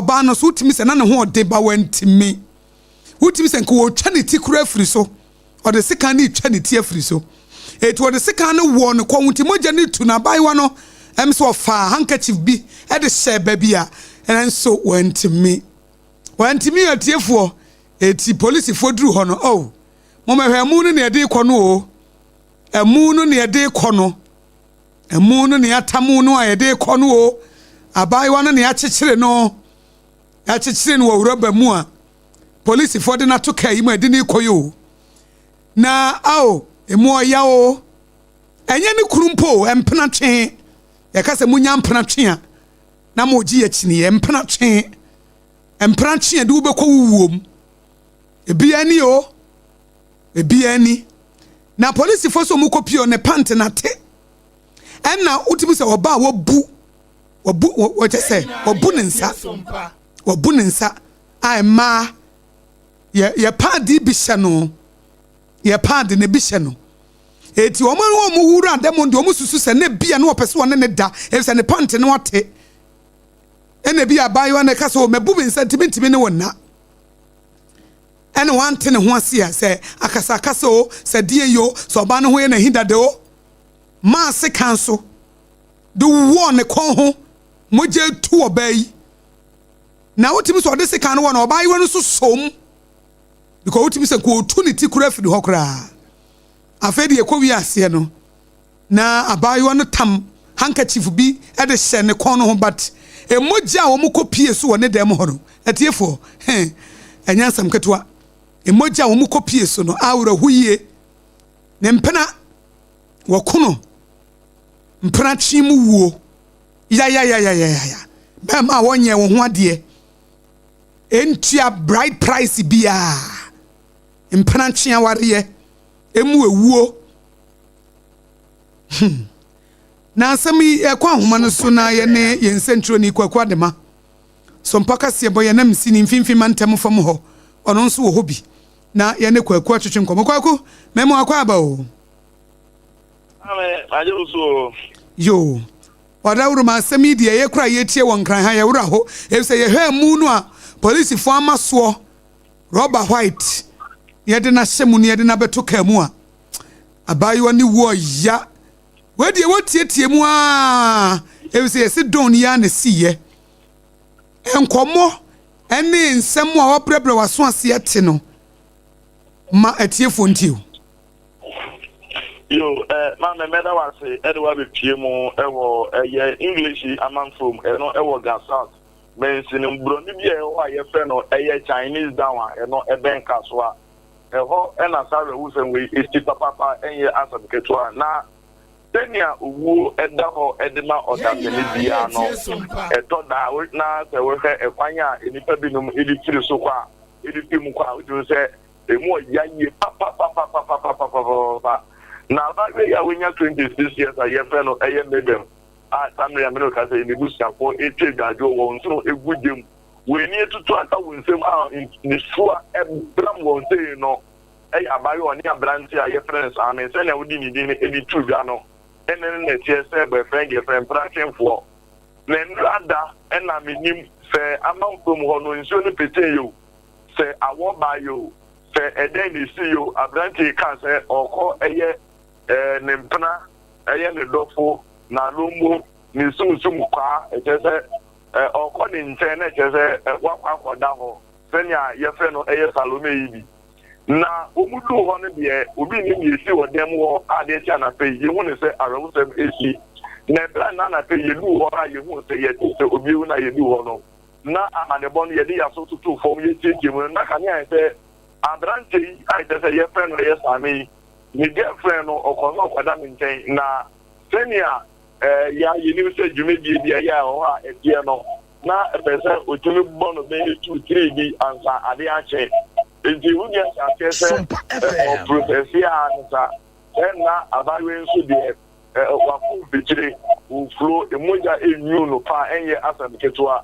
ɔbaa no so wotumi sɛ na ne ho ɔde ba wantumi. Wotumi sɛ nka wɔtwa ne ti kura afiri so. Ɔde sekan no retwa ne ti afiri so. Eti ɔde sekan no wɔɔ ne kɔn nti mogya no tu na abaayewa no ɛm sɛ ɔfaa handkerchief bi de hyɛɛ baabi a nanso wantumi. Wantumi atiefoɔ. Eti polisifoɔ duru hɔ no, oh, mommɛhwɛ ɛmu no na yɛde rekɔ no o. Ɛmu no na yɛde rekɔ no. Ɛmu no na yɛatam no a yɛde rekɔ no o. Abaayewa no na yɛakyekyere no. Yɛakyekyere no wɔ rɔba mu a polisifoɔ de no ato kaa yi mu a yɛde no rekɔ yi o. Na ao, emu ɔya o. Ɛnyɛ ne kunu mpo o, mpena twe. Yɛka sɛ munya mpena twe a, na mogye yɛ kyiniiɛ. Mpena twe. Mpena twe a de wobɛkɔ wo wuo mu. Ebi ani o. Ebi ani. Na polisifoɔ sɛ wɔn kɔ pie ne pant na te. Ɛna wotumi sɛ ɔbaa wabu wabu wɔkyɛ sɛ wabu ne nsa wabu ne nsa a mmaa yɛ yɛ paadi bi hyɛ no yɛ paadi na bi hyɛ no eti wɔn a wɔn wura dɛm deɛ wɔn susu sɛ ne bia no wɔpɛ sɛ wɔne ne da efisɛ ne pant no ate ɛna bi abaayewa na ɛka sɛ ɔmɛbu mi nsa ntumi ntumi ne wɔn na ɛna wante ne ho ase a sɛ akasakasa o sɛ deɛ yi o sɛ ɔbaa no ho yɛ n'ahi dada o maa se kan so de wɔɔ ne kɔn ho mogya tu ɔbaa yi na wotumi sɛ ɔde sekan no wɔ na ɔbaayewa no nso som because wotumi sɛ kò otu ne ti kura firi hɔ koraa. Afei deɛ ɛkɔ wi aseɛ no na abaayewa no tam handkerchief bi de hyɛ ne kɔn no ho, but emogya a wɔn kɔ pie so wɔ ne dan mu hɔ no, atiefoɔ, hɛn ɛnyɛ nsɛm ketewa. Emogya a wɔn kɔ pie so no awerɛho yie. Ne mpena wɔkono mpena twe mu wuo yayayayayaya bɛrima a wɔnyɛ wɔn ho adeɛ ntua bride price biara mpena twe awareɛ emu ewuo. Na asɛm yi ɛkɔ ahoma no so na yɛne yɛn nsɛntwerɛni Kwaku Adema Sompa kaseɛ bɔ yɛn nam si ne mfimfini mantam fam hɔ. Ɔno nso wɔ hɔ bi na yɛne Kwaku atwetwe nkɔmmɔ. Kwaku, mɛmo akɔ aba o. Ame, agye wo so o. Yo, ɔdawuro ma asɛm yi deɛ ɛyɛ kora yɛtie wɔ Nkran ha yɛwura hɔ efisɛ yɛhwɛ mu no a polisifoɔ ama soɔ rɔba white yɛde n'ahyɛ mu no yɛde n'abɛto kaa mu a abaayewa ne wuo ya wei deɛ wɔtietie mu aa efisɛ yɛsi don yi a na si yɛ nkɔmmɔ ɛne nsɛm a wɔbrɛbrɛ w'aso aseɛ te no ma atiefoɔ ntie o. Yo, maame, mɛda wase ɛde wabɛpie mu ɛwɔ ɛyɛ English amanfom ɛno ɛwɔ Ga South mansini buroni bi a ɛwɔ a yɛfrɛ no ɛyɛ Chinese Down a ɛno ɛbɛn Kasoa. Ɛhɔ ɛna saa awurɛwosɛm wei esi papapa, ɛnyɛ asɛm ketewa. Na sɛnea owuo ɛda hɔ ɛde ma ɔdasani biara no, ɛtɔ da na sɛ wɔhwɛ ɛkwan a nnipa binom ɛde firi so kɔ a ɛde firi mu kɔ a, wotumi sɛ emu ɔya yie papapapapapapapapa. Na abaayewa yi a wonya 26 years a yɛfrɛ no ɛyɛ Mabel a samiri amene ka sɛ n'ebusuafoɔ etwa adwadwo wɔn nso egu gyam wɔn ani etutu aka wɔn nsam a nisuo ɛbram wɔn nsam no, ɛyɛ abaayewa ɔne aberante a yɛfrɛ no Saame sɛnea wodi ne din ɛde tu dwa no ɛne ne nɛteɛ sɛ boyfriend girlfriend mpratwefoɔ. Na nnura da ɛna menim sɛ amankurom hɔ no nsuo no petee yi o, sɛ awɔ baa yi o, sɛ ɛdɛn na esi yi o, aberante kaa sɛ ɔkɔ ɛyɛ ne mpena, ɛyɛ ne dɔfo na lombo ne sunsum kwaa, ɛkyɛ sɛ ɔkɔ ne nkyɛn na ɛkyɛ sɛ wakɔ akɔda hɔ sɛnea yɛfrɛ no ɛyɛ Salome yi bi. Na wɔn duu hɔ no deɛ, obi nim deɛ esi wɔ dan mu hɔ a adeɛ kye anapɛ yi yehu ne sɛ awerɛhosɛm esi. Na ɛberɛ a na anapɛ yi yɛduu hɔ a yehu sɛ yɛte sɛ obi ewu na yɛduu hɔ no na amanebɔ no yɛde yaso tutu fam yɛtietie mu no na kanea yɛ sɛ aberante yi a ɛkyɛ sɛ yɛfrɛ no ɛyɛ Saame yi ne girlfriend no ɔkɔ no ɔkɔda ne nkyɛn. Na sɛnea yɛ yɛnim sɛ dwumadie bi a ɛyɛ a ɛwɔ hɔ a ɛteɛ no na ɛpɛ sɛ otumi bɔ no bɛyɛ two three bi ansa ade akye nti wonni ahyɛ aseɛ sɛ ɔprocess a ne sa ɛnna abaayewa yi nso deɛ wakɔ mfikyire ofuro emogya enyu no paa, ɛnyɛ asɛm ketewa.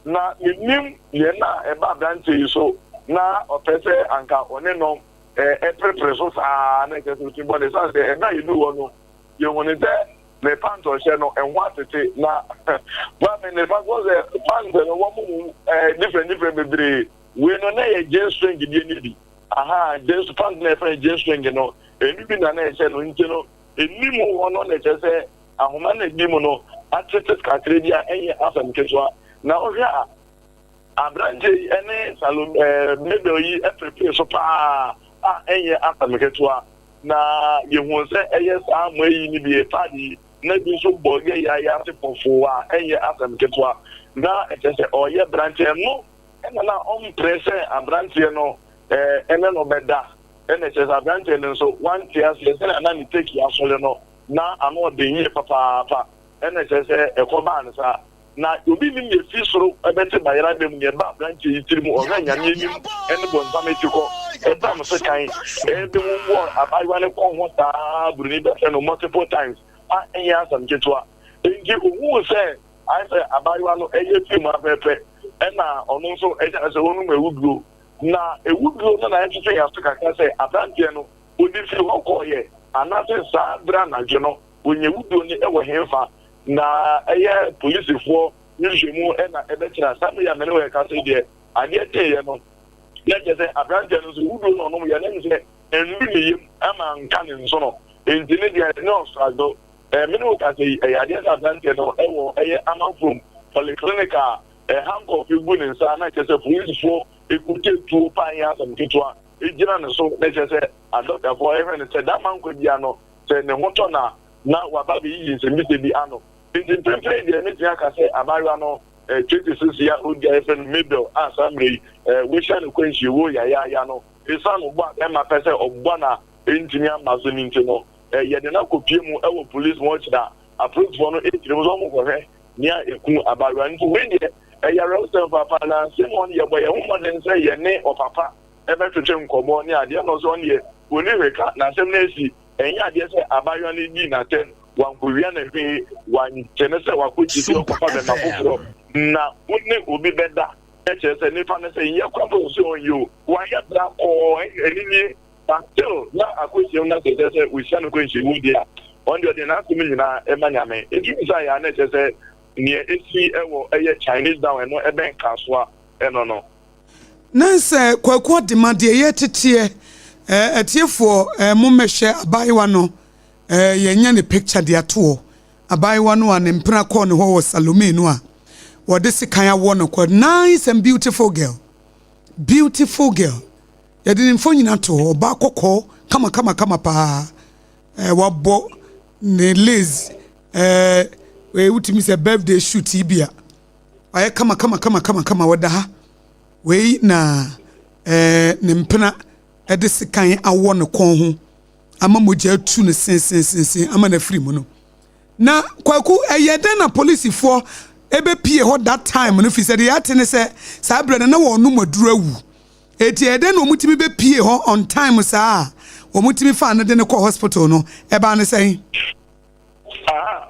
Na menim deɛ na ɛba aberante yi so na ɔpɛ sɛ anka ɔne no ɛperepere so saa na ɛkyɛ sɛ otumi bɔ ne san sɛ ɛna yɛdu hɔ no yɛhu ne sɛ Ne pant ɔhyɛ no ɛho atete na maame ne fa kɔ sɛ pant no wɔn mu ɛɛ different different bebree. Wei no na yɛ jean string deɛ no bi. Aha, jean pant na yɛfrɛ no jean string no, ɛnu bi na na ɛhyɛ no. Nti no ɛnim hɔ no na ɛkyerɛ sɛ ahoma na ɛdi mu no atete kakra bi a ɛnyɛ asɛm ketewa. Na wohwɛ a, aberanteɛ yi ne Salome ɛɛ Mabel yi perepere so paa a ɛnyɛ asɛm ketewa. Na yɛhu sɛ ɛyɛ saa mmoa yi no bi pad yi na bi nso bɔ yɛ yɛ ase pɔfoo a ɛnyɛ asɛm ketewa. Na ɛkyerɛ sɛ ɔyɛ aberanteɛ no ɛna na ɔmpere sɛ aberanteɛ no ɛɛ ɛne no bɛda. Ɛna ɛkyerɛ sɛ aberanteɛ no nso wante aseɛ sɛnea na ne teki asɔre no na ano ɔden yie papaapa. Ɛna ɛkyerɛ sɛ ɛkɔ baa no saa. Na obi nim deɛ fi soro ɛbɛte bayera bɛ mu deɛ ɛba aberanteɛ yi tiri mu. Ɔhwɛ Nyame anim ɛne bɔnsam akyi kɔ ɛtam so kan ɛde wowɔ abaayewa no kɔn ho saa. Buroni bɛfrɛ no multiple times a ɛnyɛ asɛm ketewa. Nti ohuu sɛ ayɛ sɛ abaayewa no ɛyɛ firi mu apɛpɛ, ɛna ɔno nso ɛkyɛ sɛ ɔnum awuduro. Na awuduro no na ɛtwetwe yɛn so kakra sɛ aberanteɛ no ɔde firi hɔ kɔɔyɛ anaasɛ saa berɛ anadwo no wɔnyɛ awuduro no ɛwɔ hemfa. Na ɛyɛ polisifoɔ nhwehwɛmu ɛna ɛbɛkyerɛ. Saa bere a mene wɔ ɛka sɛ deɛ adeɛ teeɛ no, na kyerɛ sɛ aberanteɛ no nso wuduro no ɔnom yɛ ne sɛ ɛndu ne yam ama nka ne nso no. Nti ne deɛ ne ɔsrado mene wo kasa yi, ɛyɛ adeɛ sɛ aberanteɛ no ɛwɔ ɛyɛ Amanfrom Polyclinic a handcuff gu ne nsa, na kyerɛ sɛ polisifoɔ ekute tuo paa yɛ asɛm ketewa egyina ne so. Na kyerɛ sɛ adɔktafoɔ ɛhwɛ ne sɛ dama nkwa bia no sɛ ne ho tɔ na waba bɛyiyi nsɛmbisa bi ano. Nti mprempren deɛ metumi aka sɛ abaayewa no 26 ya odi a yɛfrɛ no Mabel a saa mmerɛ yi wɔahyia no kwanhyia yayaaya no, ɛsiane ɔbɔ a bɛrima pɛ sɛ ɔbɔ na ɛntumi ama so no nti no, yɛde no akɔpie mu ɛwɔ police mortuary a apolisifoɔ no ɛkyerɛ mu sɛ ɔmo kɔhwɛ nea ɛku abaayewa no. Nti wei deɛ ɛyɛ awerɛhosɛm papa. Na nsɛm hɔ no yɛbɔ yɛn ho mmɔden sɛ yɛne ɔpapa ɛbɛtwetwe nkɔmmɔ ne adeɛ no sɛ ɔno deɛ ɔni hwee ka na asɛm no asi. Ɛnyɛ adeɛ sɛ abaayewa no dii n'atɛm, wankɔwia ne hwee, wankyɛ ne sɛ wakɔgye bi ɔkɔfa bɛma foforɔ na wo ne obi bɛda. Ɛkyerɛ sɛ nipa no sɛ nyɛ kwan bɔ sɛ ɔnyɛ o wayɛ bra kɔɔ ɛni nie, but still na akɔhyia mu na sɛ kyerɛ sɛ ohyia no kɔnhyia mu deɛ a, ɔno deɛ ɔde n'asɛm nyinaa ɛma Nyame. Nti bisa yɛ a, na ɛkyerɛ sɛ nea esi ɛwɔ ɛyɛ Chinese Town ɛno ɛbɛn Kasoa ɛno no. Na sɛ Kwaku Adema deɛ yɛteteɛ atiefoɔ, mommɛhwɛ abaayewa no. Yɛnyɛ ne picture de atoɔ. Abaayewa no a ne mpena kɔɔ ne hɔ wɔ Salome no a wɔde sekan awɔ no kɔ. Nice and beautiful girl, beautiful girl. Yɛde ne mfo nyina to hɔ. Ɔbaa kɔkɔɔ kama kama kama paa. Wabɔ ne lace wotumi sɛ birthday shoot yi bi a wayɛ kama kama kama kama kama. Wɔda ha wei na ne mpena ɛde sekan awɔ ne kɔn ho ama mogya atu no sensensensen ama no afiri mu no. Na Kwaku, ɛyɛ dɛn na polisifoɔ ɛbɛpie hɔ that time no? Fi sɛ deɛ yɛate ne sɛ saa berɛ no na wɔnom aduru awu. Eti ɛyɛ dɛn na wɔtumi bɛpie hɔ on time saa a wɔtumi faa no de no kɔ hospital no? Ɛbaa ne sɛn?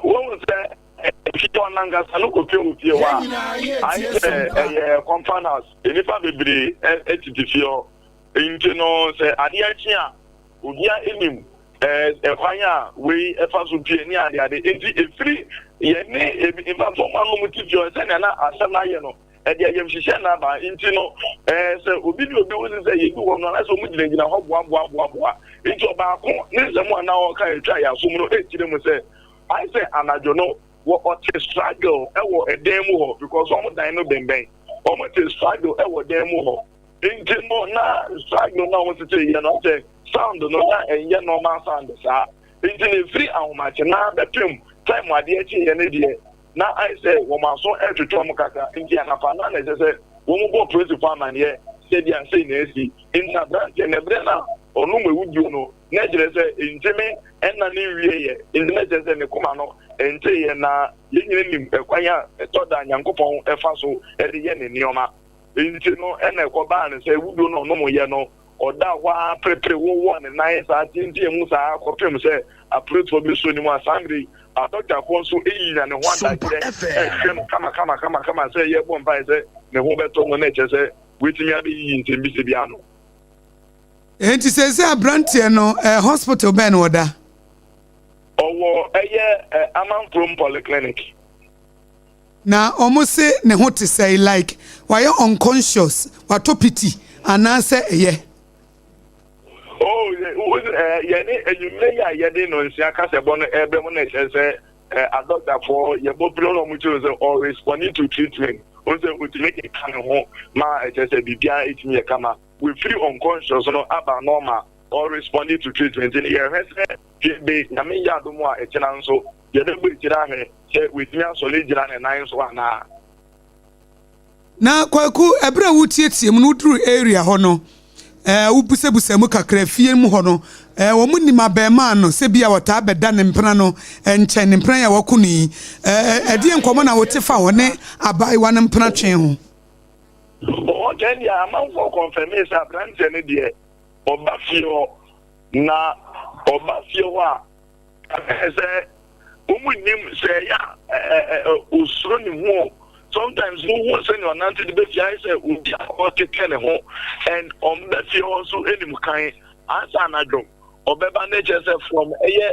Wɔn sɛ fie hɔ nankasa no kɔpie wɔ fie hɔ a, ayɛ sɛ ɛyɛ compound house, nnipa bebree ɛtete fie hɔ. Nti no sɛ adeɛ akyi a, obia anim ɛkwan a wei ɛfa so pie ne adeade. Nti efiri yɛne ebi mfa ɔmo anom ti fie hɔ sɛnea na asɛm no ayɛ no, ɛde ayamhyehyɛ na aba. Nti no sɛ obi ne obi wosi sɛ yɛbi hɔ no anaasɛ ɔmo gyinagyina hɔ boaboaboaboa. Nti ɔbaako ne nsɛm a na ɔka atwa yɛ asom no ɛkyerɛ mu sɛ ayɛ sɛ anadwo no wɔ ɔte struggle ɛwɔ ɛdan mu hɔ, because ɔmo dan no bɛnbɛn. Ɔmo te struggle ɛwɔ dan mu hɔ. Nti no na struggle na ɔmo tete yɛ no sɛ sound no na ɛnyɛ normal sound saa. Nti na efiri ahomakye na bɛpem time adeɛ kye yɛ ne deɛ na ayɛ sɛ wɔn aso ɛtwetwe wɔn kakra. Nti anapa na ɛsɛ sɛ wɔn bɔ polisifoɔ amaneɛ sɛdeɛ asɛi na esi. Nti aberanteɛ na ɛbrɛ na ɔnom ewuduro no na kyerɛ sɛ ntumi ɛna ne nwie yɛ. Nti na kyerɛ sɛ ne koma no nte yɛ. Na yɛn nyina nim ɛkwan a ɛtɔ da Nyankopɔn ɛfa so ɛde yɛ ne nneɛma. Nti no ɛna ɛkɔbaa no sɛ ewuduro no ɔnom yɛ no, ɔda hɔ a perepere wowɔ ne nan saa tientie mu saa kɔpem sɛ apolisifoɔ bi so ne mu a saa mmere yi adɔktafoɔ nso ɛyinya ne ho adagyerɛ ɛhwɛ no kama kama kama kama sɛ yɛbɔ mpaeɛ sɛ ne ho bɛtɔ no, na ɛkyerɛ sɛ wɔatumi abɛyiyi nsɛmbisa bi ano. Enti sɛ aberanteɛ no hospital bɛn na ɔda? Ɔwɔ ɛyɛ Amanfrom Polyclinic. Na ɔmo se ne ho te sɛe, like wayɛ unconscious, watɔ piti anaasɛ ɛyɛ? Oh, yɛne anwummerɛ yi a yɛde no nsia kasɛbɔ no ɛbɛ mu na ɛkyerɛ sɛ adɔktafoɔ yɛbɔ pere na ɔmo kyerɛ sɛ ɔ responding to treatment. O sɛ otumi keka ne ho ma ɛkyerɛ sɛ biribiara etumi yɛ kama. Wefiri unconscious no aba normal, ɔ responding to treatment no. Yɛhwɛ sɛ be Nyame yɛ adom a, ɛkyena nso yɛbɛbɔ akyire ahwɛ sɛ wetumi asɔre gyina ne nan so anaa. Na Kwaku, ɛberɛ a wotietie mu no, woduru area hɔ no, wobusabusa mu kakra fie mu hɔ no, wɔn nim abɛɛmaa no sɛ bi a wɔtaa bɛda ne mpena no nkyɛn, ne mpena yi a wɔko no yi. Ɛdeɛ nkɔmmɔ na wote fa hɔ ne abaayewa no mpena twe ho? Ɔkyɛn deɛ, amanfoɔ confirm sɛ aberanteɛ no deɛ, ɔba fie hɔ, na ɔba fie hɔ a, ɛbɛyɛ sɛ wɔn nim sɛ ɛyɛ a osuro ne ho. Sometimes wohu sɛnea ɔnante de bɛfie, ayɛ sɛ obi a ɔkeka ne ho, and ɔmbɛ fie hɔ nso anim kan ansa anadwo ɔbɛba ne kyerɛ sɛ from ɛyɛ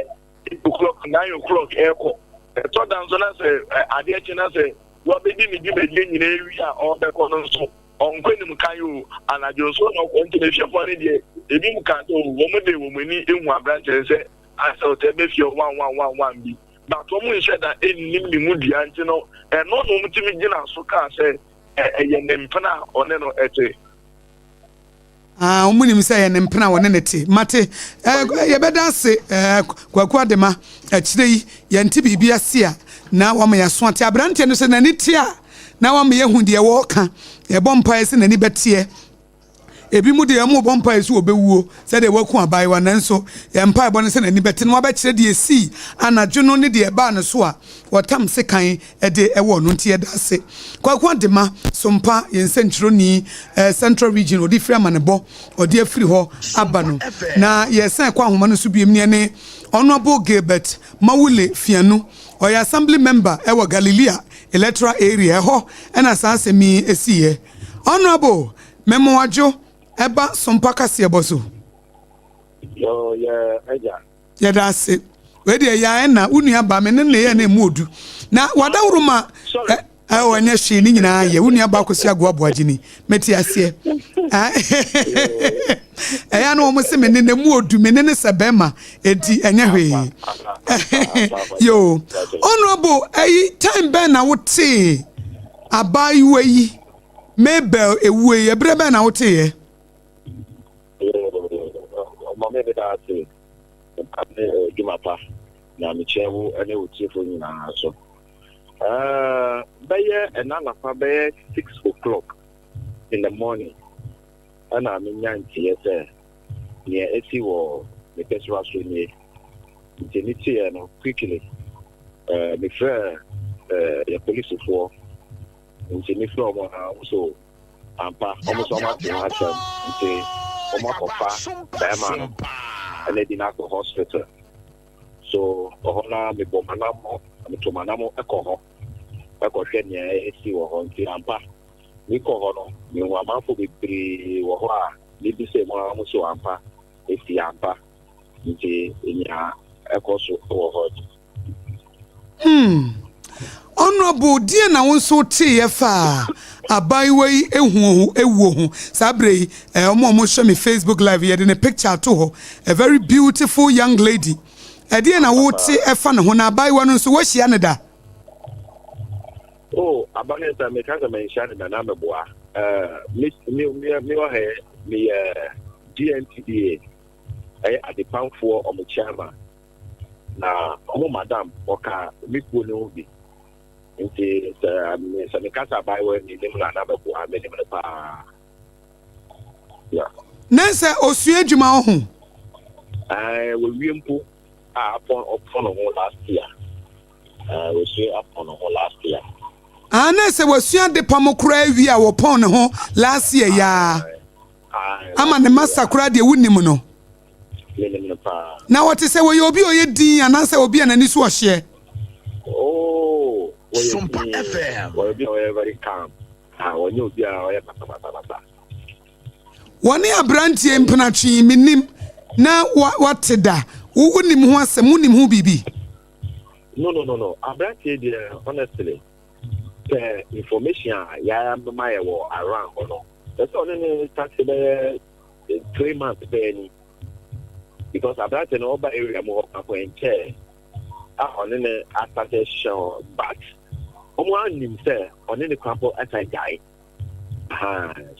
8 o'clock, 9 o'clock ɛɛkɔ. Ɛtɔ da nso na sɛ adeɛ kye na sɛ wabɛdi ne dwumadie nyinaa wie a, ɔbɛkɔ no nso ɔnkɔ anim kan o, anadwo nso na ɔkɔ. Nti na efiefoɔ no deɛ, ebi mu ka sɛ o wɔn de wɔn ani ehu aberanteɛ sɛ asɛ ɔtɛ bɛ fie one one one one bi, but wɔn nhyɛ da nnim ne mu dua, nti no ɛno na wɔn tumi gyina so kaa sɛ ɛyɛ ne mpena a ɔne no ɛte. Ah, wɔn nim sɛ ɛyɛ ne mpena a wɔne ne te. Mate, yɛbɛda ase, Kwaku Adema. Akyire yi yɛnte biribi ase a, na wɔama yɛaso ate. Aberanteɛ no sɛ n'ani te a, na wɔama yɛahu deɛ wɔreka. Yɛbɔ mpaeɛ sɛ n'ani bɛteɛ. Ebi mu deɛ, wɔn bɔ mpaeɛ sɛ wɔbɛwuo sɛdeɛ wɔaku abaayewa, nanso yɛn mpaebɔ no sɛ n'ani bɛte na wabɛkyerɛ deɛ esii anadwo no ne deɛ ɛbaa no so a wɔtam sekan de wɔ no. Nti yɛda ase, Kwaku Adema Sompa, yɛn nsɛntwerɛni, Central Region, ɔde firi amanebɔ ɔde afiri hɔ aba no. Na yɛsan kɔ ahoma no so biem ne ɛne Honourable Gilbert Mawule Fianu. Ɔyɛ assembly member ɛwɔ Galilea Electoral Area. Ɛhɔ ɛna saa asɛm yi esiiɛ. Honourable, mɛmoadwo ɛba Sompa kaseɛbɔ so. Yo, yɛ agya. Yɛda ase. Wei deɛ, yɛa ɛna wo nua ba me ne ne yɛ na emu odu na wadaworo ma Sorry. Ɛ ɛ ɛnyɛ hwee, ne nyinaa yɛ wo nua ba akɔsi agoa aboagye ni. Mete aseɛ. Ɛyɛ na wɔn se me ne na emu odu, me ne ne sɛ bɛrima, eti ɛnyɛ hwee. Yo, Honourable, ɛyi time bɛn na wotee abaayewa yi Mabel ewue yi? Ɛberɛ bɛn na woteeɛ? Ɔma me da ase ne adwuma pa na mekyerɛ wo ne wo tiefo nyinaa so. Bɛyɛ ɛna anapa bɛyɛ 6 o'clock in the morning ɛna menya nteɛ sɛ nea esi wɔ me pɛsoa so nie. Nti me teɛ no quickly, mefrɛ yɛ polisifoɔ. Nti mefrɛ wɔn a, wɔn so ampa, wɔn nso wɔn ate ho asɛm, nti wɔn akɔfa bɛrima no ɛna di n'akɔ hospital. So ɔhɔ na mebɔ m'anamɔ, meto m'anamɔ ɛkɔ hɔ ɛkɔhwɛ nea esi wɔ hɔ. Nti ampa, mekɔ hɔ no, mehu amanfo bebree wɔ hɔ a mebisa mu a, wɔn so ampa, esi ampa. Nti nea ɛkɔ so wɔ hɔ. Honourable, deɛ na wo nso teeɛ fa abaayewa yi ehu ewuo ho saa berɛ yi? Ɔmo a ɔmo hwɛ me Facebook Live, yɛde ne picture ato hɔ, a very beautiful young lady. Ɛdeɛ na wote ɛfa ne ho, na abaayewa no nso, woahyia ne da? Oh, aba ne sɛ meka sɛ manhyia ne da na mɛboa. Me me me me wɔ ha, meyɛ GNTDA, ɛyɛ adepamfoɔ ɔmo chairman, na ɔmo madam ɔka me kuo ne ho bi. Nti sɛ meka sɛ abaayewa yi menim no a, na mɛboa. Menim no paa, yeah. Na sɛ osua adwuma wo ho? Wɔwie mpo a, apɔn ɔpɔn ne ho last year. Wɔsua apɔn ne ho last year. Ah, na sɛ wasua ade pam koraa awie a wɔpɔn ne ho last year yaa ama ne masa koraa deɛ, wonim no? Menim no paa. Na wɔte sɛ wɔyɛ obi a ɔyɛ din anaasɛ obi a n'ani so ɔhyeɛ? Oh, wɔyɛ Sompa din. FM. Wɔyɛ obi a ɔyɛ very calm. Ah, wɔnyɛ obi a ɔyɛ basabasabasa. Wɔne aberanteɛ mpenatwe, menim na wate da. Wonim ho asɛm? Wonim ho biribi? No no no no aberanteɛ deɛ, honestly, pɛ information a yɛama yɛ wɔ around hɔ no, ɛsɛ ɔne ne start bɛyɛ 3 months bɛyɛ ni, because aberanteɛ no ɔba area mu hɔ kako nkyɛn a ɔne ne asate hyehyɛ hɔ, but wɔn anim sɛ ɔne ne krampo ɛsa gyae.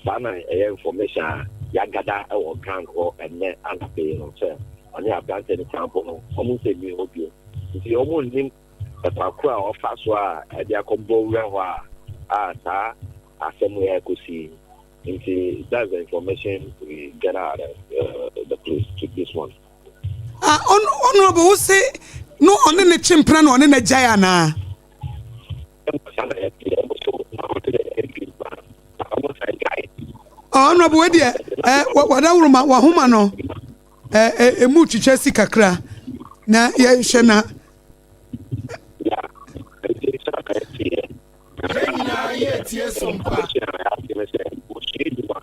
Saa na ɛyɛ information a yɛagada ɛwɔ ground hɔ ɛnɛ anapɛ yi no, sɛ ɔne aberanteɛ no krampo no, wɔn nsɛ mi hɔ bio, nti wɔn nnim ɛkwan a ɔfa so a ɛde akɔbɔ wura hɔ a saa asɛm yɛ ɛkɔsi. Nti that's the information we get out of the place to this one. Ah, honorable, wo se no ɔne ne twe mpena na ɔne ne gyae anaa? Saa na yɛte ɔmo so na ɔte dɛ ɛbi ba na ɔmo san gyae. Honorable, wei deɛ wadawuruma wahoma no ɛ ɛ emu twitwa si kakra na yɛhwɛ na. Ya, nti saa na yɛte yɛ. Yɛn nyinaa yɛ tie so mpa. Information a yɛate ne sɛ wɔsua adwuma,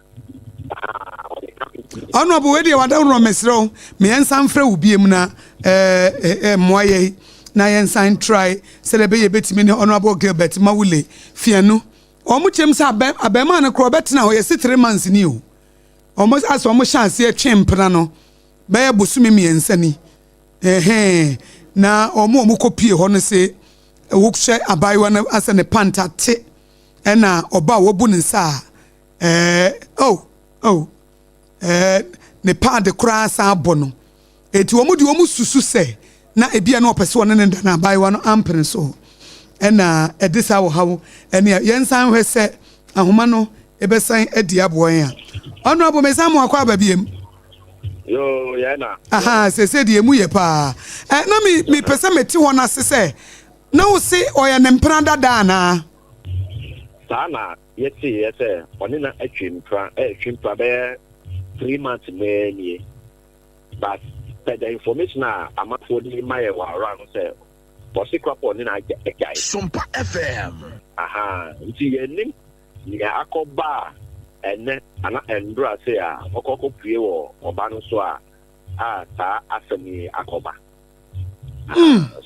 ɔde carpentry. Honorable, wei deɛ wadawuruma, mesrɛ wo, me yɛnsan mfrɛ wo biem na ɛ ɛ ɛ mmoa yɛ na yɛnsan try sɛdeɛ ɛbɛyɛ bɛtumi ne Honorable Gilbert Mawule Fianu. Wɔn kyɛm sɛ abɛɛmaa no korɔ ɔbɛtena hɔ yɛsi 3 months ni o. Wɔn asɛ wɔn hyɛ aseɛ twe mpena no bɛyɛ bosome 3 ni ɛhɛn, na wɔn a wɔn kɔ pie hɔ no se wohyɛ abaayewa no asɛ ne pant ate, ɛna ɔbaa a wabu ne nsa a oh ne paade koraa san abɔ no. Eti wɔn de wɔn susu sɛ na ebia na ɔpɛ sɛ ɔne ne da na abaayewa no ampene so, ɛna ɛde saa wɔ haw. Ɛne yɛnsan hwɛ sɛ ahoma no ɛbɛsan adi aboa yɛn a. Honorable, mesan mo akɔ aba biem. Yo, yɛn na. Aha, sese deɛ emu yɛ paa. Na mi mepɛ sɛ mete hɔ n'ase sɛ na wo se ɔyɛ ne mpena dada anaa? Saa na yɛte yɛ sɛ ɔne na atwi mpra, ɛtwi mpra bɛyɛ 3 months mɛɛ nie, but per the information a amanfoɔ de ma yɛ wɔ awura no sɛ ɔsi kora pɔ ɔne na agyae. Sompa FM. Aha, nti yɛnim nea akɔba a ɛnɛ ana ɛndora se a ɔkɔkɔ pue wɔ ɔba no so a saa asɛm yi akɔba.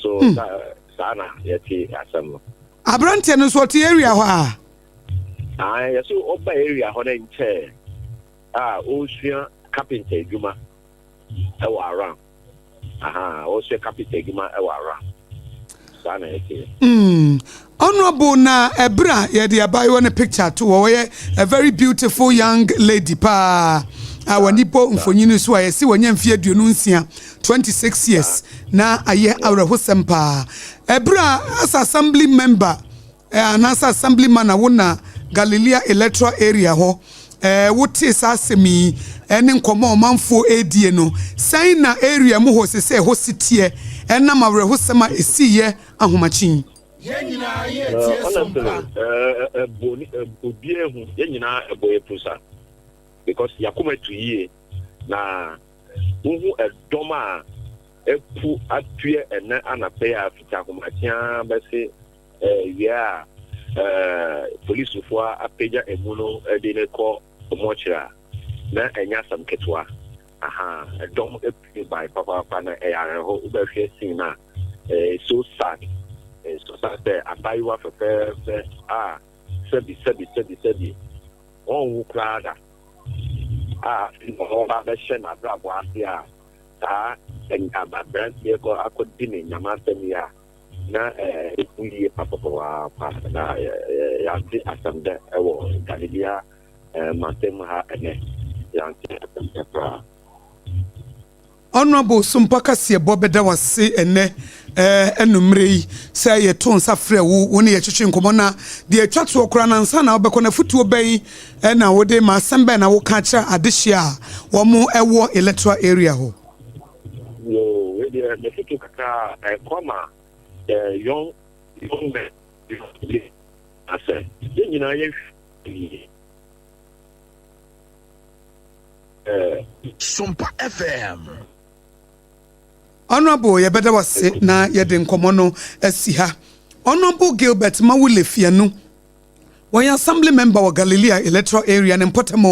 So saa na yɛte asɛm no. Aberanteɛ no nso ɔte area hɔ a? Ah, yɛso ɔba area hɔ no nkyɛn a ɔresua carpenter adwuma ɛwɔ around aha, ɔresua carpenter adwuma ɛwɔ around. Saa na yɛte. Honorable, na ɛberɛ a yɛde abaayewa no picture to hɔ, wɔyɛ a very beautiful young lady paa a wɔne bɔ mfonyini so a yɛsi wɔnyɛ mfeɛ 26, 26 years, na ayɛ awerɛhosɛm paa. Ɛberɛ a as assembly member anaasɛ assembly man a wo na Galilea electoral area hɔ, wotee saa asɛm yi ɛne nkɔmmɔ a ɔmanfoɔ ɛredie no, sɛn na area mu hɔ sɛ ɛhɔ si teɛ ɛnam awerɛhosɛm a ɛsiiɛ ahomakyen? Yɛn nyinaa yɛ tie Honestly, Sompa. Ɛbɔ ni obiara hu yɛn nyinaa ɛbɔ yɛ pusa because yakoma tu yie na wohu ɛdɔm a ɛpu atue ɛnɛ anapɛ yi a fita ahomakyea bɛse wia a polisifoɔ apagya emu no ɛde ne kɔ ɔmɔkyerɛ a na ɛnyɛ asɛm ketewa. Aha, ɛdɔm apue ban papaapa na ɛyɛ awerɛho. Wobɛhwɛ scene na so sad, so sad sɛ abaayewa fɛfɛɛfɛ a sɛbi sɛbi sɛbi sɛbi ɔnwo koraa da a ɔba bɛhyɛ n'abrabɔ ase a saa aberanteɛ kɔ akɔdi ne nyama asɛm yi a na ɛfu yie papapaapa, na yɛante asɛm dɛ ɛwɔ Galilea mantam ha ɛnɛ, yɛante asɛm dɛ koraa. Honorable, Sompa kaseɛbɔ bɛda wase ɛnɛ ɛnummerɛ yi sɛ yɛto nsa frɛ wo ne yɛtwetwe nkɔmmɔ, na deɛ atwa toɔ koraa na nsa na wobɛkɔ no, afotuo bɛn ɛna wode ma, asɛm bɛn na woka kyerɛ adehyɛ a wɔn ɛwɔ electoral area hɔ? Yo, wei deɛ mefoto kakra a ɛkɔ ma young men asɛ yɛn nyinaa yɛhwɛ yie. Sompa FM. Honorable, yɛbɛda wase na yɛde nkɔmmɔ no asi ha. Honorable Gilbert Mawule Fianu. Wɔyɛ Assembly Member wɔ Galilea Electoral Area ne mpɔtam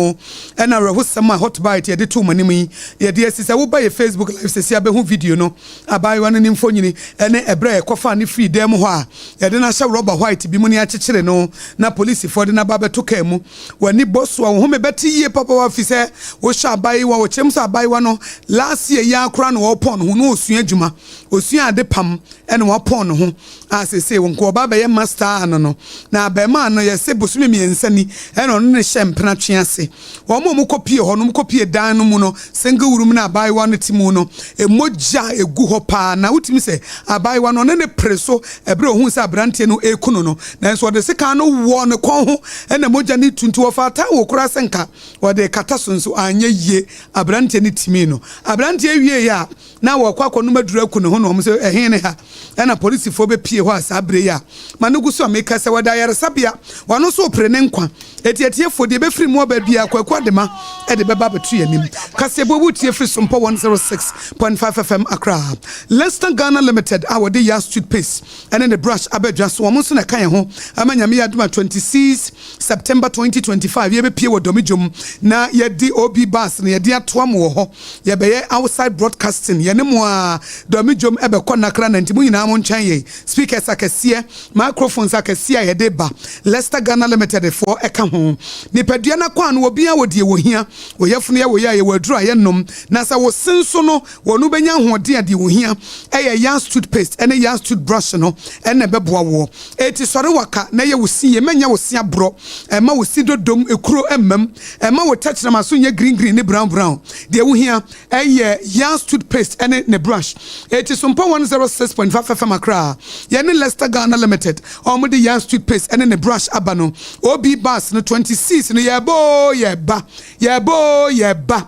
ɛna awerɛhosɛm a Hot Bite yɛde too mo anim yi yɛde asi. Sɛ woba yɛ Facebook Live sɛsi a bɛhu video no, abaayewa no ne mfonyini ɛne ɛberɛ a yɛkɔfaa no firii dan mu hɔ a yɛde no ahyɛ rɔba white bi mu ne akyekyere no na polisifoɔ de no aba abɛto kaa mu. W'ani bɔ so a wo home bɛte yie papaapa fi sɛ wohwɛ abaayewa, wɔkyerɛ mu sɛ abaayewa no last year yi ara koraa na ɔrepɔn ne ho na ɔresua adwuma, ɔsua ade pam ɛna wapɔn ne ho a seesei nka ɔba abɛyɛ master ano no. Na abarimaa no, yɛse bosome mmiɛnsa ni ɛna ɔno ne hyɛ mpena twe ase. Wɔn a wɔkɔpie hɔ no, wɔkɔpie dan no mu no, single room no a abaayewa no te mu no, mogya egu hɔ paa. Na wotumi sɛ abaayewa no, ɔne ne pere so ɛberɛ a ohuu sɛ aberanteɛ no reku no no, nanso ɔde sekan no wɔɔ ne kɔn ho ɛna mogya no tu nti wɔfaa towel koraa sɛ nka wɔde rekata so nso anyɛ yie. Aberanteɛ no timii no. Aberanteɛ wieeɛ a na wɔrekɔ akɔnom aduru aku ne ho na wɔn sɛ ɛhe ne ha? Ɛna polisifoɔ bɛpie hɔ a saa berɛ yi a ma no gu so a meka sɛ wɔda ayaresabea, wɔno nso repere ne nkwa. Enti atiefoɔ, deɛ ɛbɛfiri mu aba biara, Kwaku Adema de bɛba abɛto yɛn anim. Kaseɛbɔ wotie firi Sompɔ 106.5 FM Accra. Lester Ghana Limited a wɔde Yas toothpaste ne ne brush aba dwa so, wɔn nso na ɛka yɛn ho ama Nyame yɛ adom a 26 September 2025 yɛbɛpie wɔ Dɔmedwom na yɛde OB bus no yɛde atoa mo wɔ hɔ. Yɛbɛyɛ outside broadcasting, yɛne mo ara, Dɔme dwom ɛbɛkɔ nnakra na nti mo nyinaa mo ntwɛn yɛn. Speakers akɛseɛ, microphones akɛseɛ a yɛde ba, Lester Ghana Limited foɔ ɛka ho. Nipadua no akwaa no obiara wɔ deɛ wɔhia. Wo yafunu yɛ wo ya a yɛwɔ aduro a yɛnom. Na sɛ wo se nso no wɔn bɛnya ahoɔden a deɛ wɔhia ɛyɛ Yas toothpaste ɛne Yas toothbrush no ɛna ɛbɛboa woɔ. Enti sɔre waka na yɛ wo se yie, mɛnyɛ wo se aborɔ, ɛmma wo se dodom, ekuro mmam. Ɛmma wo tɛkyerɛma so nyɛ green green ne brown brown. Deɛ wohia yɛ Yaz toothpaste ne ne brush. Eti Sompa 106.5 FM Accra, yɛne Lester Ghana Limited a wɔde Yaz toothpaste ne ne brush aba no, OB bus no 26 no yɛreba oo yɛreba, yɛreba oo yɛreba.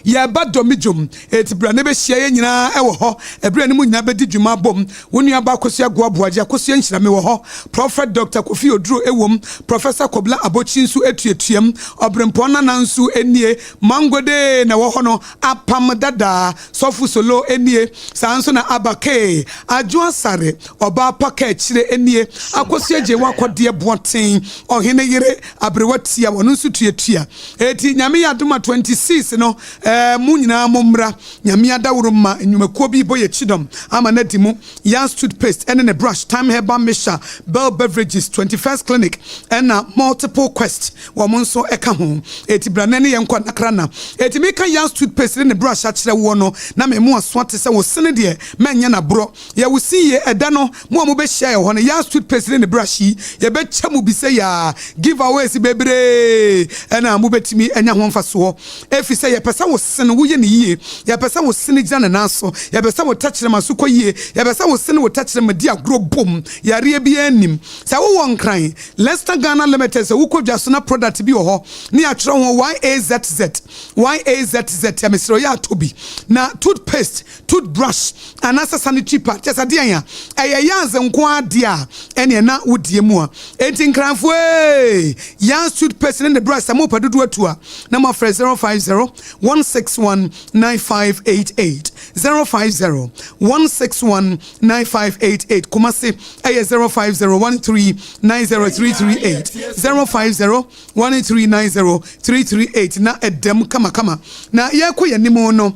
Yɛreba dɔ me dwom. Eti bra na bɛhyia yɛn nyinaa wɔ hɔ. Ɛberɛ a ne mu nyinaa bɛdi dwuma abom. Wo nuabaa Akosua Agoa Boagye, Akosua Nhyira, mewɔ hɔ. Prɔfɛt Dɔkta Kofi Oduro wom. Prɔfɛsa Kobla Abokyi nso tuatuam. Ɔberempɔn Nana nso nie. Mangode na ɛwɔ hɔ no. Apam Dada, Sɔfo Solo nie. Saa nso na Aba Kay, Adwo Asare, Ɔbaa Pa Kaakyire nie. Sompa Akosua Gyewa FM. Kɔdeɛ Boateng, Ɔhene Yere, Aberewa Tia, ɔno nso tuatua. Eti Nyame yɛ adom a 26 no eh, mo nyinaa mo mmra. Nyame adaworo ma nnwumakuo bi bɔ yɛ kyidɔm ama no adi mu. Yas toothpaste ɛne ne brush, Time Herbal Mixture, Bell Beverages, 21st Clinic ɛna Multiple Quest wɔn nso ɛka ho. Eti bra na ɛne yɛn nkɔ Nakrana. Eti meka Yas toothpaste ne ne brush akyerɛ woɔ no na me mo aso ate sɛ wo sene deɛ mɛnyɛ no aborɔ. Yɛ wo se yie ɛda no mo a mo bɛ hyia yɛ hɔ no Yas toothpaste ne ne brush yi yɛ bɛ kyɛ mo bi sɛ yaa give aways bebree ɛna mo bɛ tumi anya ho mfasoɔ ɛfiri sɛ yɛ pɛ sɛ wo se no wo yɛ no yie yɛ pɛ sɛ wo se no gyina ne nan so yɛ pɛ sɛ wo tɛkyerɛma so kɔ yie yɛ pɛ sɛ wo se ne wo tɛkyerɛma di agorɔ bom yareɛ biara nnim sɛ wo wɔ Nkran Lester Ghana Limited sɛ wo kɔ dwa so na product bi wɔ hɔ ne yɛatwerɛ ho YAZZ YAZZ a mesrɛ wo yɛ atɔ bi na toothpaste toothbrush anaasɛ sanitary pad, kyerɛ sɛ deɛn a ɛyɛ Yaz nko ara deɛ a, ɛneɛ na wo deɛ mu a. Enti Nkranfoɔ ee, Yaz toothpaste ne ne brush sɛ mopɛ dodoɔ atu a, na moafrɛ 050 161 9588, 050 161 9588, Kumasi ɛyɛ 050 13 90338, 050 13 90338 na ɛdam kamakama. Na yɛrekɔ yɛn anim no,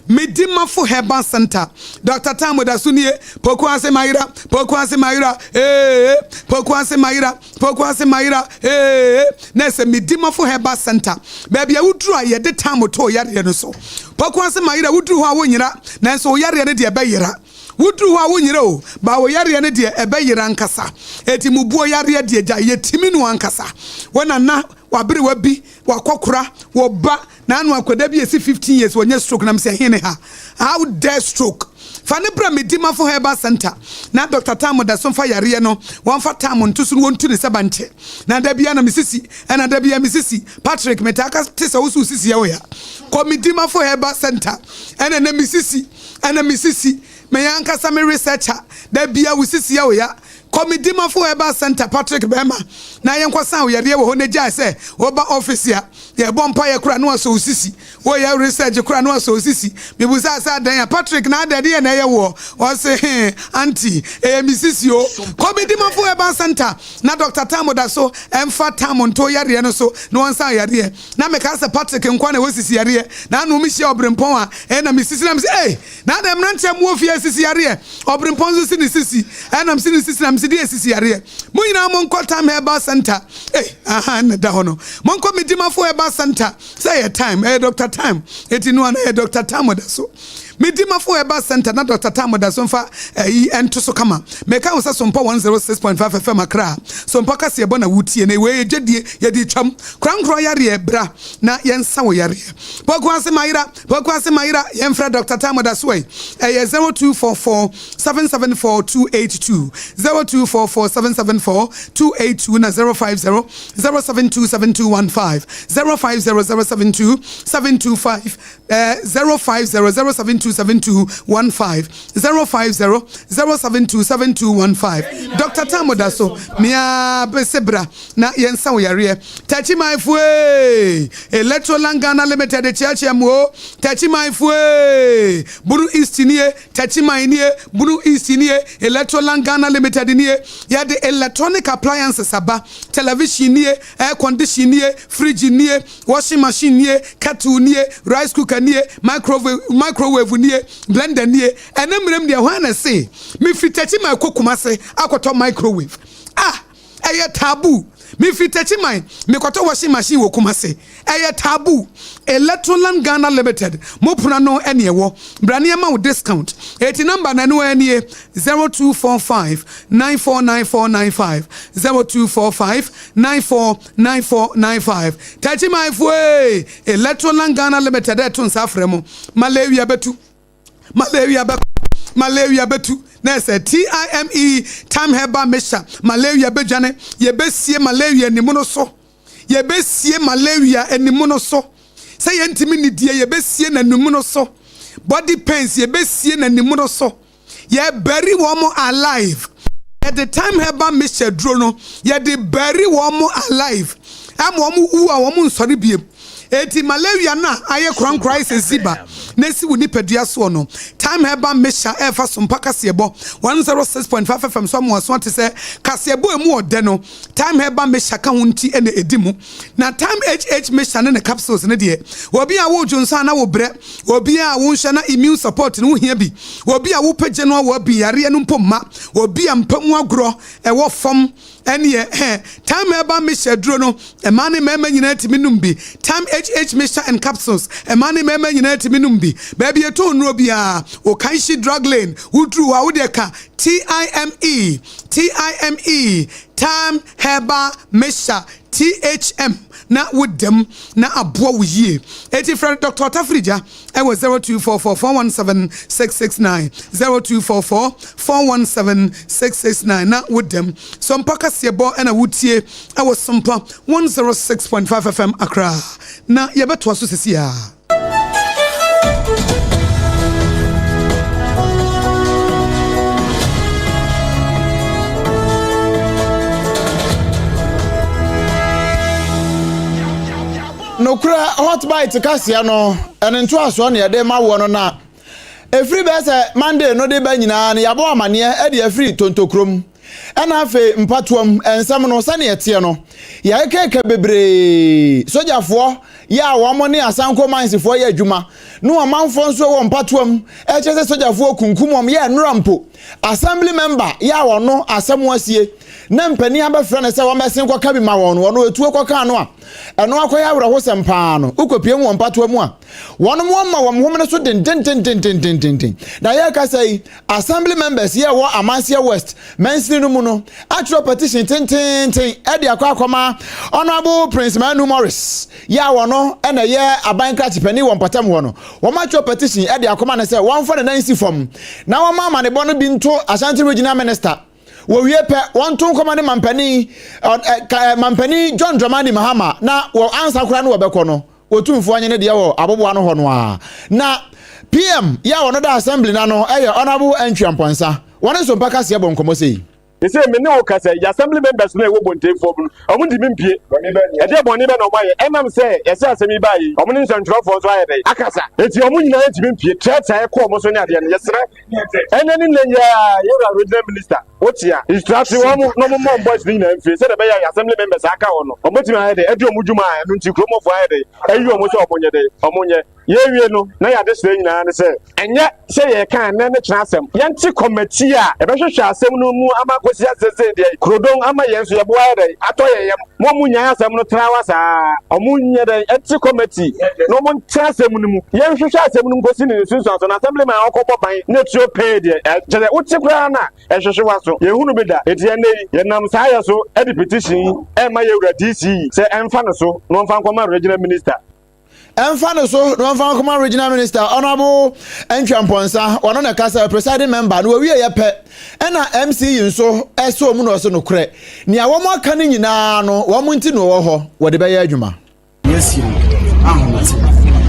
Medimafo Herbal Center, Doctor Tam da so nie, Poku ase mayera, Poku ase mayera, ee, Poku ase mayera, Poku ase mayera, ee. Na ɛsɛ Medimafo Herbal Center, baabi a woduru a yɛde tam to yareɛ no so. Poku ase mayera, woduru hɔ a wonyera, nanso wo yareɛ no deɛ ɛbɛyera. Woduru hɔ a wonyera o, ba wo yareɛ no deɛ ɛbɛyera ankasa. Eti mubuo yareɛ deɛ gya, yɛtimi no ankasa. Wo nana, waberewa bi, wakɔkora, wo ba, N'ano akwadaa bi esi 15 years wɔnyɛ stroke na mesɛ he ne ha? How dare stroke? Fa no bra Medimafo Herbal Center na Doctor Tam da so mfa yareɛ no wɔmfa tam nto so na wɔntu ne sɛ bankye. Na da biara na me sisi ɛna da biara me sisi. Patrick metaa ka te sɛ wo so wo sisi yɛ wo ya. Kɔ Medimafo Herbal Center ɛna na me sisi ɛna me sisi. Meyɛ ankasa me researcher da biara wo sisi yɛ wo ya. Kɔ me Dimafo Herbal Centre, Patrick Bɛɛma, na yɛnkɔ sa wo yareɛ wɔ hɔ na gyae sɛ woba office a, yɛbɔ mpaeɛ koraa na wasɔ wo sisi. Woyɛ research koraa na wasɔ wo sisi. Mebusaa sɛ adɛn a, Patrick na adɛn deɛ na ɛyɛ woɔ? Ɔse he, auntie, ɛyɛ me sisi o. Kɔ me Dimafo Herbal Centre na Doctor Tam da so mfa tam nto yareɛ no so na ɔnsa wo yareɛ. Na mekaa sɛ Patrick nkoa na ɛwɔ sisi yareɛ. Na ano mehyia ɔberempɔn a, ɛna me sisi na mese ei! Na adɛn mmeranteɛ a mowɔ fie asisi yareɛ? Ɔberempɔn nso si ne sisi, ɛna mesi ne sisi na mesi deɛ sisi yareɛ. Mo nyinaa monkɔ Time Herbal Center. Ei, aha ɛna ɛda hɔ no. Monkɔ Medimafo Herbal Center. Sɛ ɛyɛ Time, ɛyɛ Doctor Time. Eti no ana ɛyɛ Doctor Time ɔda so. Medimafo Herbal Center na Doctor Time ɔda so mfa ɛyi ɛnto so kama. Meka wo sɛ Sompa 106.5 FM Accra. Sompa kaseɛbɔ na wotie na wei yɛ dwadie yɛde twam. Korankorɔ yareɛ bra na yɛnsa wo yareɛ. Pokuase Mayera. Pokuase Mayera yɛmfrɛ Doctor Tam Ɔdasoɛ ɛyɛ 0244 774 282, 0244 774 282 na 050 072 7215, 050 072 725 eh, 050 072 7215, 050 072 7215. Doctor Tam Ɔdaso mea bese bra na yɛnsa wo yareɛ. Takyimanfoɔ ee! Electroland Ghana Limited kyeakyea mo o. Takyimanfoɔ ee! Bunu East nie, Takyiman nie, Bunu East nie, Electroland Ghana Limited nie. Yɛde electronic appliances aba, television nie, air condition nie, fridge nie, washing machine nie, kettle nie, rice cooker nie, microwave nie, blender nie. Ɛnɛ mmerɛm deɛ hwan na ɛse mefiri Takyiman kɔ Kumase akɔtɔ microwave? Ah! Ɛyɛ taboo. Mefiri Techiman mekɔtɔ washing machine wɔ Kumasi. Ɛyɛ taboo. Electroland Ghana Limited, mo pono ano ne ɛwɔ. Bra na yɛmma wo discount. Eti number no ɛno ara nie, 0245 949495, 0245 949495. Techimanfoɔ ee! Electroland Ghana Limited ɛreto nsa afrɛ mo. Malaria bɛtu. Malaria bɛkɔ, malaria bɛtu, na ɛsɛ TIME, Time Herbal Mixture, malaria bɛdwane, yɛbɛsie malaria animono so, yɛbɛsie malaria animono so, sɛ yɛntumi nidie, yɛbɛsie n'animono so, body pains, yɛbɛsie n'animono so, yɛbɛri wɔn alive, yɛde Time Herbal Mixture duro no, yɛde bɛri wɔn alive, ama wɔn wu a wɔn nsɔre biem. Enti malaria no a ayɛ korankora ayɛ sɛ ziba na esi wo nipadua soɔ no, Thyme Herbal Mixture ɛrefa so mpa kaseɛbɔ 106.5 FM so ama w'aso ate sɛ kaseɛbɔ a emu ɔdɛ no, Thyme Herbal Mixture ka ho nti na ɛdi mu. Na Thyme HH Mixture ne ne capsules no deɛ, obi a wodwo nsa a na wobrɛ, obi a wonhwɛ na immune support no wohia bi, obi a wopɛ general well-being yareɛ no mpo mma, obi a mpa mu agorɔ ɛwɔ fam, Ɛneɛ hɛ, Thyme Herbal Mixture aduro no, mmaa ne mmarima nyinaa tumi nom bi. Thyme HH Mixture and Capsules, mmaa ne mmarima nyinaa tumi nom bi. Baabi yɛtɔn nnuro biara, Okaishie Drug Lane, woduru hɔ a wodeɛ ka TIME, TIME, Thyme Herbal Mixture, THM, na woda mu na aboa wo yie. Enti frɛ Dr. Ɔtafirigya ɛwɔ 0244 417 669, 0244 417 669 na wo dɛm. Sompa kaseɛbɔ ɛna wotie ɛwɔ Sompa 106.5 FM Accra. Na yɛbɛtoa so sisi a. Nokorɛ Hot Bite kaseɛ no ne ntoasoɔ na yɛde ma woɔ no na ɛfiri bɛyɛ sɛ Monday no de ba nyinaa no yɛabɔ amaneɛ de afiri Tontokurom ɛna afei mpatoam nsɛm no sɛdeɛ ɛteɛ no yɛkeka bebree sogyafoɔ yɛ a wɔn ne Asanko Minesfoɔ yɛ adwuma ne ɔmanfoɔ nso wɔ mpatoam ɛkyerɛ sɛ sogyafoɔ kunkum wɔn yɛ nnora mpo Assembly member yɛ a ɔno asɛm asie na mpanin abɛfrɛ no sɛ wɔmmɛsen kɔka bi ma wɔn no ɔno etuo kɔka no a Ɛno akɔyɛ awerɛhosɛm paa no, wokɔpue mu wɔ mpatoa mu a, wɔnom wɔma wɔn homene so dendendendendendenden. Na yɛrekasa yi, Assembly members yi a ɛwɔ Amanseɛ West mansini no mu no atwerɛ petition tenteenten de akɔ akɔma Honourable Prince Manu Morris yi a ɔno na ɛyɛ aban krakye panin wɔ mpɔtam hɔ no. Wɔatwerɛ petition de akɔma no sɛ wɔmfa ne nan nsi fam na wɔmma amanebɔ no bi nto Ashanti Regional Minister Wɔwie pɛ, wɔnto nkɔma ne mampanin, ɛ, mampanin John Dramani Mahama, na wɔ ansa koraa no wɔbɛkɔ no, Otumfoɔ nye ne deɛ wɔ aboboa no hɔ no ara. Na PM yɛ a ɔno da assembly no ano yɛ Honourable Antwi Amponsah. Wɔne Nsompa Kaseɛ bɔ nkɔmmɔ sei. Sesei me ne wo kasa yi, assembly members no a ɛwɔ Bontefoɔ mu no, wɔn ntumi mpue. Ɛdeɛ bɔne bɛ na wɔn ayɛ? Ɛnam sɛ yɛsɛ asɛm yi baa yi, wɔn ne nsɛntwerɛfoɔ nso ayɛ dɛn? Akasa. Enti wɔn nyinaa ntumi mpue. Threats a ɛkɔ wɔn so ne adeɛ no, yɛsrɛ. Ɛnnɛ ne nnɛ yi ara, yɛwura regional minister, wote a, instruct wɔn na wɔn mmɔ wɔn boys no nyinaa mfie sɛdeɛ ɛbɛyɛ a yɛ assembly members a aka hɔ no, wɔbɛtumi ayɛ dɛn? Adi wɔn dwuma a ɛno nti kuromɔfoɔ ayɛ dɛn? Ayi wɔn sɛ wɔn nyɛ dɛn? Wɔn nyɛ. Yɛrewie no, na yɛn adesrɛ nyinaa ne sɛ, ɛnyɛ sɛ yɛreka ɛnnɛ ne kyena asɛm. Yɛnte kɔmɛti a ɛbɛhwehwɛ asɛm no mu ama akosi ase sɛ deɛ kurodon ama yɛn nso yɛboa ayɛ dɛn atɔ yɛn yam. Mo a monnyae asɛm no tra hɔ saa. Wɔnyɛ dɛn nte kɔmɛti na wɔnte asɛm no mu. Yɛnhwehwɛ asɛm no mu nkosi ne nsunsuanso. Na assemblyman a ɔkɔbɔ ban na tuo pee deɛ, kyerɛ sɛ wote koraa no a, ɛhwehwe w'aso. Yɛnhunu bi da. Enti ɛnnɛ yi, yɛnam saa yɛ so de petition yi rema yɛn wura DC yi sɛ ɛmfa no so na ɔmfa nkɔma Regional Minister. Ɛmfa no so na ɔmfa nkɔma Regional Minister Honourable Antwi Amponsah, ɔno na ɛkasa, presiding member, na wɔwie yɛ pɛ ɛna MC yi nso ɛsɔ mu na ɔse nokorɛ nea wɔn aka no nyinaa no wɔn nti na ɔwɔ hɔ, wɔde bɛyɛ adwuma. Nea asi no ahomete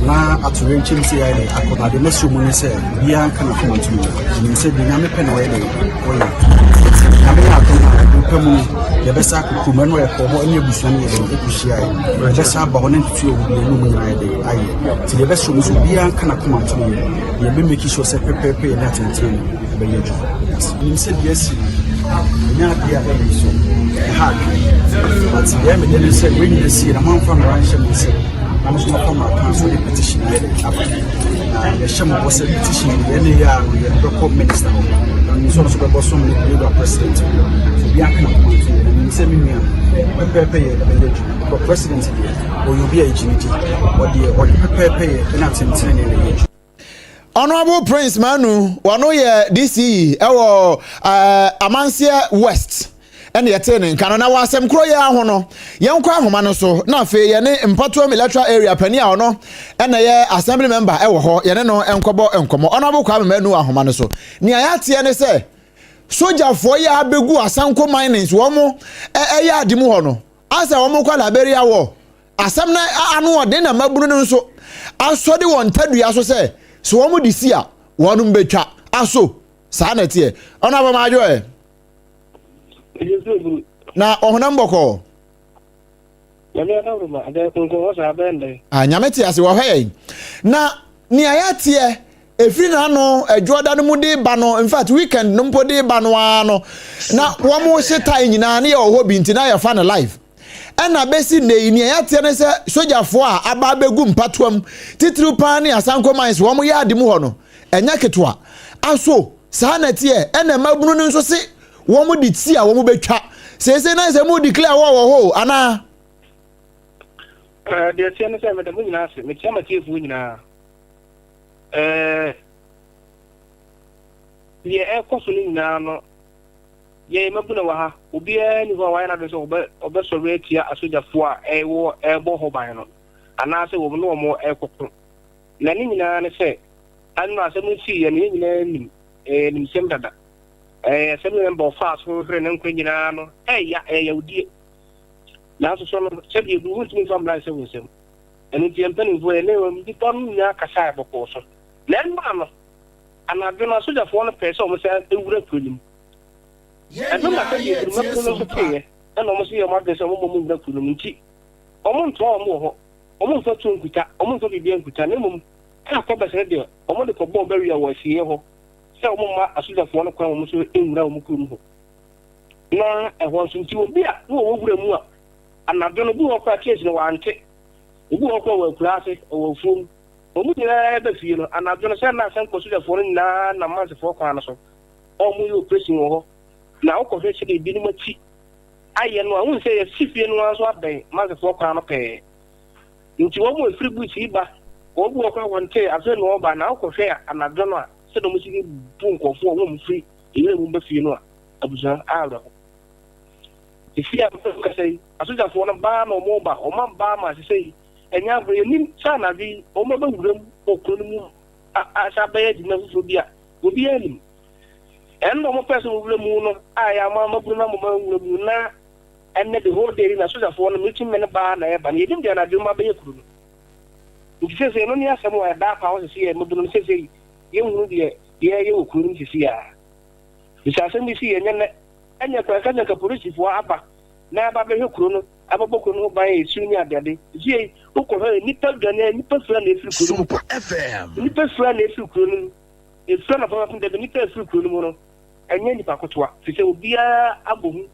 na atoyerɛnkyɛm sei ayɛ dɛ akɔ no, ade mɛsrɛ mu ne sɛ obiara nka n'akoma nto mu. Menim sɛ deɛ Nyame pɛ na ɔyɛ dɛ ɔyɛ. Nti Nyame yɛ adom a ɛberɛ pa mu no yɛbɛsa akɔ kurom ɛno yɛkɔɔ hɔ ne abusua no yɛ dɛn ɛkɔhyiaeɛ. Yɛbɛsa aba hɔ na ntutuo a ɛwɔ biara ne ɔmu nyinaa yɛ dɛn ayɛ. Nti deɛ yɛbɛsrɛ mu sɛ obiara nka n'akoma nto mu. Yɛbɛ make sure sɛ pɛpɛɛpɛ yɛne atɛntene no ɛbɛyɛ adwuma. Menim sɛ deɛ asi no ɛnyɛ adeɛ a ɛyɛ so ɛha adwene. But deɛ ɛyɛ me dɛ ne sɛ wei nyina sie na moamfa mmara nhyɛ mo nsam na mo nso moafa mmara kwan so de petition ayɛ dɛ aba. Na yɛhyɛ mo bɔ sɛ petition no deɛ ɛne yɛ a no yɛde bɛkɔ minister hɔ. Na menim sɛ ɔno nso bɛbɔ so ne yɛwura president hɔ. So obiara nka n'akoma nto yɛ na menim sɛ me nua no pɛpɛɛpɛ yɛ ɛbɛyɛ adwuma. Because president deɛ ɔyɛ obi a yɛgye no di. Ɔdeɛ ɔde pɛpɛɛpɛ yɛ ɛna atɛntenenee na ɛyɛ adwuma. Honourable Prince Manu, wɔno yɛ DCE ɛwɔ uh, Amanseɛ West ɛna yɛtee ne nka no na wɔ asɛm korɔ yi ara ho no yɛnkɔ ahoma no so na afei yɛne Mpɔtoam Electoral Area panin a ɔno ɛna yɛ assembly member ɛwɔ hɔ yɛne no nkɔbɔ nkɔmmɔ. Honourable Kwame Manu wɔ ahoma no so. Nea yɛateɛ ne sɛ sogyafoɔ yi a abɛgu Asanko Minings wɔn ɛyɛ ade mu hɔ no asɛ wɔn kɔ Liberia wɔ Asɛm no ano ɔden na mmabunu no nso asɔ de wɔn tadua so sɛ sɛ wɔn de si a wɔn bɛtwa. Aso saa na ɛteɛ? Ɔno abɔ ma adwo ɛ. Na ɔhonam bɔkɔɔ. Ah, nyame te ase wɔhwɛ yɛn. Na nea yɛateɛ ɛfiri n'ano adwoɔda no mu de ba no in fact weekend no mpo de ba no ara no na wɔn hye tae nyinaa ne yɛ wɔ hɔ bi nti na yɛfa no live ɛna bɛsi nnɛ yi nea yɛateɛ ne sɛ sogyafoɔ a aba abɛgu mpatoam titiriw paa ne asanko mines wɔn yɛ ade mu hɔ no ɛnyɛ ketewa aso saa na ɛteɛ ɛna mmabunu no nso se wɔn de ti a wɔn bɛtwa seesei na sɛ mu declare wɔ wɔ hɔ anaa. Deɛ ɛteɛ ne sɛ meda mo nyinaa ase mekyia matiefoɔ nyinaa. Ɛɛ, deɛ ɛrekɔ so no nyinaa no, yɛn mmabunu wɔ ha, obiara nni hɔ a wayɛ n'adwene sɛ ɔbɛ ɔbɛsɔre atia asogyafoɔ a ɛwɔ ɛrebɔ ho ban no, anaasɛ wɔn ne wɔn rekɔko. Na ne nyinaa ne sɛ, ano asɛm no siiɛ no, yɛn nyinaa nim, ɛyɛ animsɛm dada. Ɛyɛ asɛm no mba ɔfaa so hwere ne nkwa nyinaa no, ɛyɛ ɛyɛ yawdie. Nanso so no, sɛdeɛ edu, wontumi mfa mmara nhyɛ wo nsam. Ɛno nti yɛn mpanimfoɔ, yɛne nnipa no nyinaa kasaeɛ bɔkɔɔ so. Na ɛnna no, anadwo no, asogyafoɔ no pɛɛ sɛ wɔsan wura kuro no mu. Ɛno na sɛdeɛ adwumakuo no nso teeɛ, ɛnna wɔn nso yɛɛ wɔn adwene sɛ wɔmmɔ mu nwura kuro no mu. Nti, wɔntoa wɔn wɔ hɔ, wɔmfa tuo nkuta, wɔmfa biribiara nkuta, na mmom kaa kɔbɛs no deɛ, wɔde kɔbɔɔ barrier wɔ asieeɛ hɔ sɛ wɔmma asogyafoɔ no kwan wɔn nso nwura wɔn kurom hɔ. Na ɛhɔ nso nti, obi a na ɔwɔ wura mu a, anadwo no, obi wɔ hɔ koraa case no wante. Obi wɔ hɔ koraa ɔwɔ akuraa ase, ɔwɔ afuom. Wɔn nyinaa ba fie no, anadwo no, sɛ na asɛnkɔ sogyafoɔ no nyinaa nam Mansefoɔ kwan no so a wɔreyɛ operation wɔ hɔ. Na wokɔhwɛ sɛdeɛ ebinom akyi ayɛ no a, wohu sɛ yɛasi fie no ara nso abɛn Mansefoɔ kwan no pɛɛ. Nti wɔn a ɛfiri bush yi ba, wɔn bi wɔ hɔ koraa wɔntee, afei na wɔreba. Na wokɔhwɛ a, anadwo no a, sɛdeɛ wɔsi bu nkurɔfoɔ a wɔfiri nwura mu ba fie no a, abusua awerɛho. Seesei a me ne wo rekasa yi, asogyafoɔ no baa na wɔreba, wɔaba ama seesei ɛnyɛ agorɔ. Yɛnnim sɛ anadwo yi wɔbɛba wuram wɔ kuro no mu asan abɛyɛ adwuma foforɔ bi a, obiara nnim. Ɛno na wɔpɛɛ sɛ wɔwura mu no a ɛyɛ ama amabunu no amoma nwura mu na ɛnnɛ the whole day na asogyafoɔ no meeting me no baa na ɛreba no yɛnnim deɛ anadwo mu abɛyɛ kuro no. Nti seesei ɛno ne asɛm a ɛda apa hɔ seesei a mmabunu no seesei yɛnhunu deɛ yɛreyɛ wɔ kuro no mu seesei a. Bisa asɛm bi si ɛnyɛ nnɛ. Ɛnyɛ koraa nka sɛ nka polisifoɔ aba na aba abɛhwɛ kuro no, abɛbɔ kuro no ho ban, esu ne adeade. Seesei wokɔ hɔ a, nnipa dwane a, nnipa fira na ɛfiri kuro no mu kɔ. Nnipa fira na ɛfiri kuro no mu. Ɛfira na fam dabi, nnipa ɛfiri kuro no mu no, ɛnyɛ nnipa kotoa. Firi sɛ obiara abɔ hu,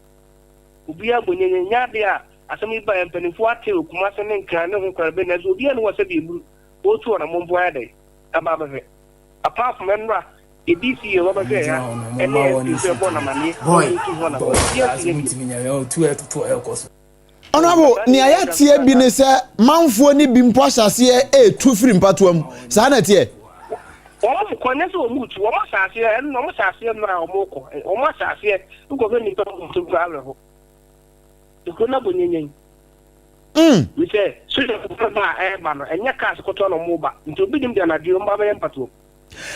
obiara abɔ nyanyan. Nyɛ adeɛ a asɛm yi baeɛ, mpanimfoɔ ate wɔ Kumase ne Nkran ne ho kwan bɛ, nanso obiara nni hɔ a sɛdeɛ ɛburu, ɔretu anammɔn mpo ayɛ dɛn aba abɛhwɛ. Apart from ɛnora ABC yɛ wɔbɛ hwɛ ya ɛne MP nso ɛbɔ namaneɛ na wɔn nso ho anamɔ obiara nso nyɛ bio. Honourable, nea yɛateɛ bi ne sɛ manfoɔ no bi mpo ahyɛ aseɛ retu firi mpatoa mu. Saa na ɛteɛ? Wɔn kɔ, nyɛ sɛ wɔn retu, wɔn ahyɛ aseɛ, ɛno na wɔn hyɛ aseɛ mmerɛ a wɔn rekɔ, wɔn ahyɛ aseɛ, wokɔhwɛ nnipa mu nso koraa awerɛho. Ekuro no abɔ nyenyen. Mm. Sɛ sogyafo no ba a ɛreba no, ɛnyɛ cars kotoa na wɔn ba. Nti obi nim de anadwo wɔn ba bɛyɛ mpatoam.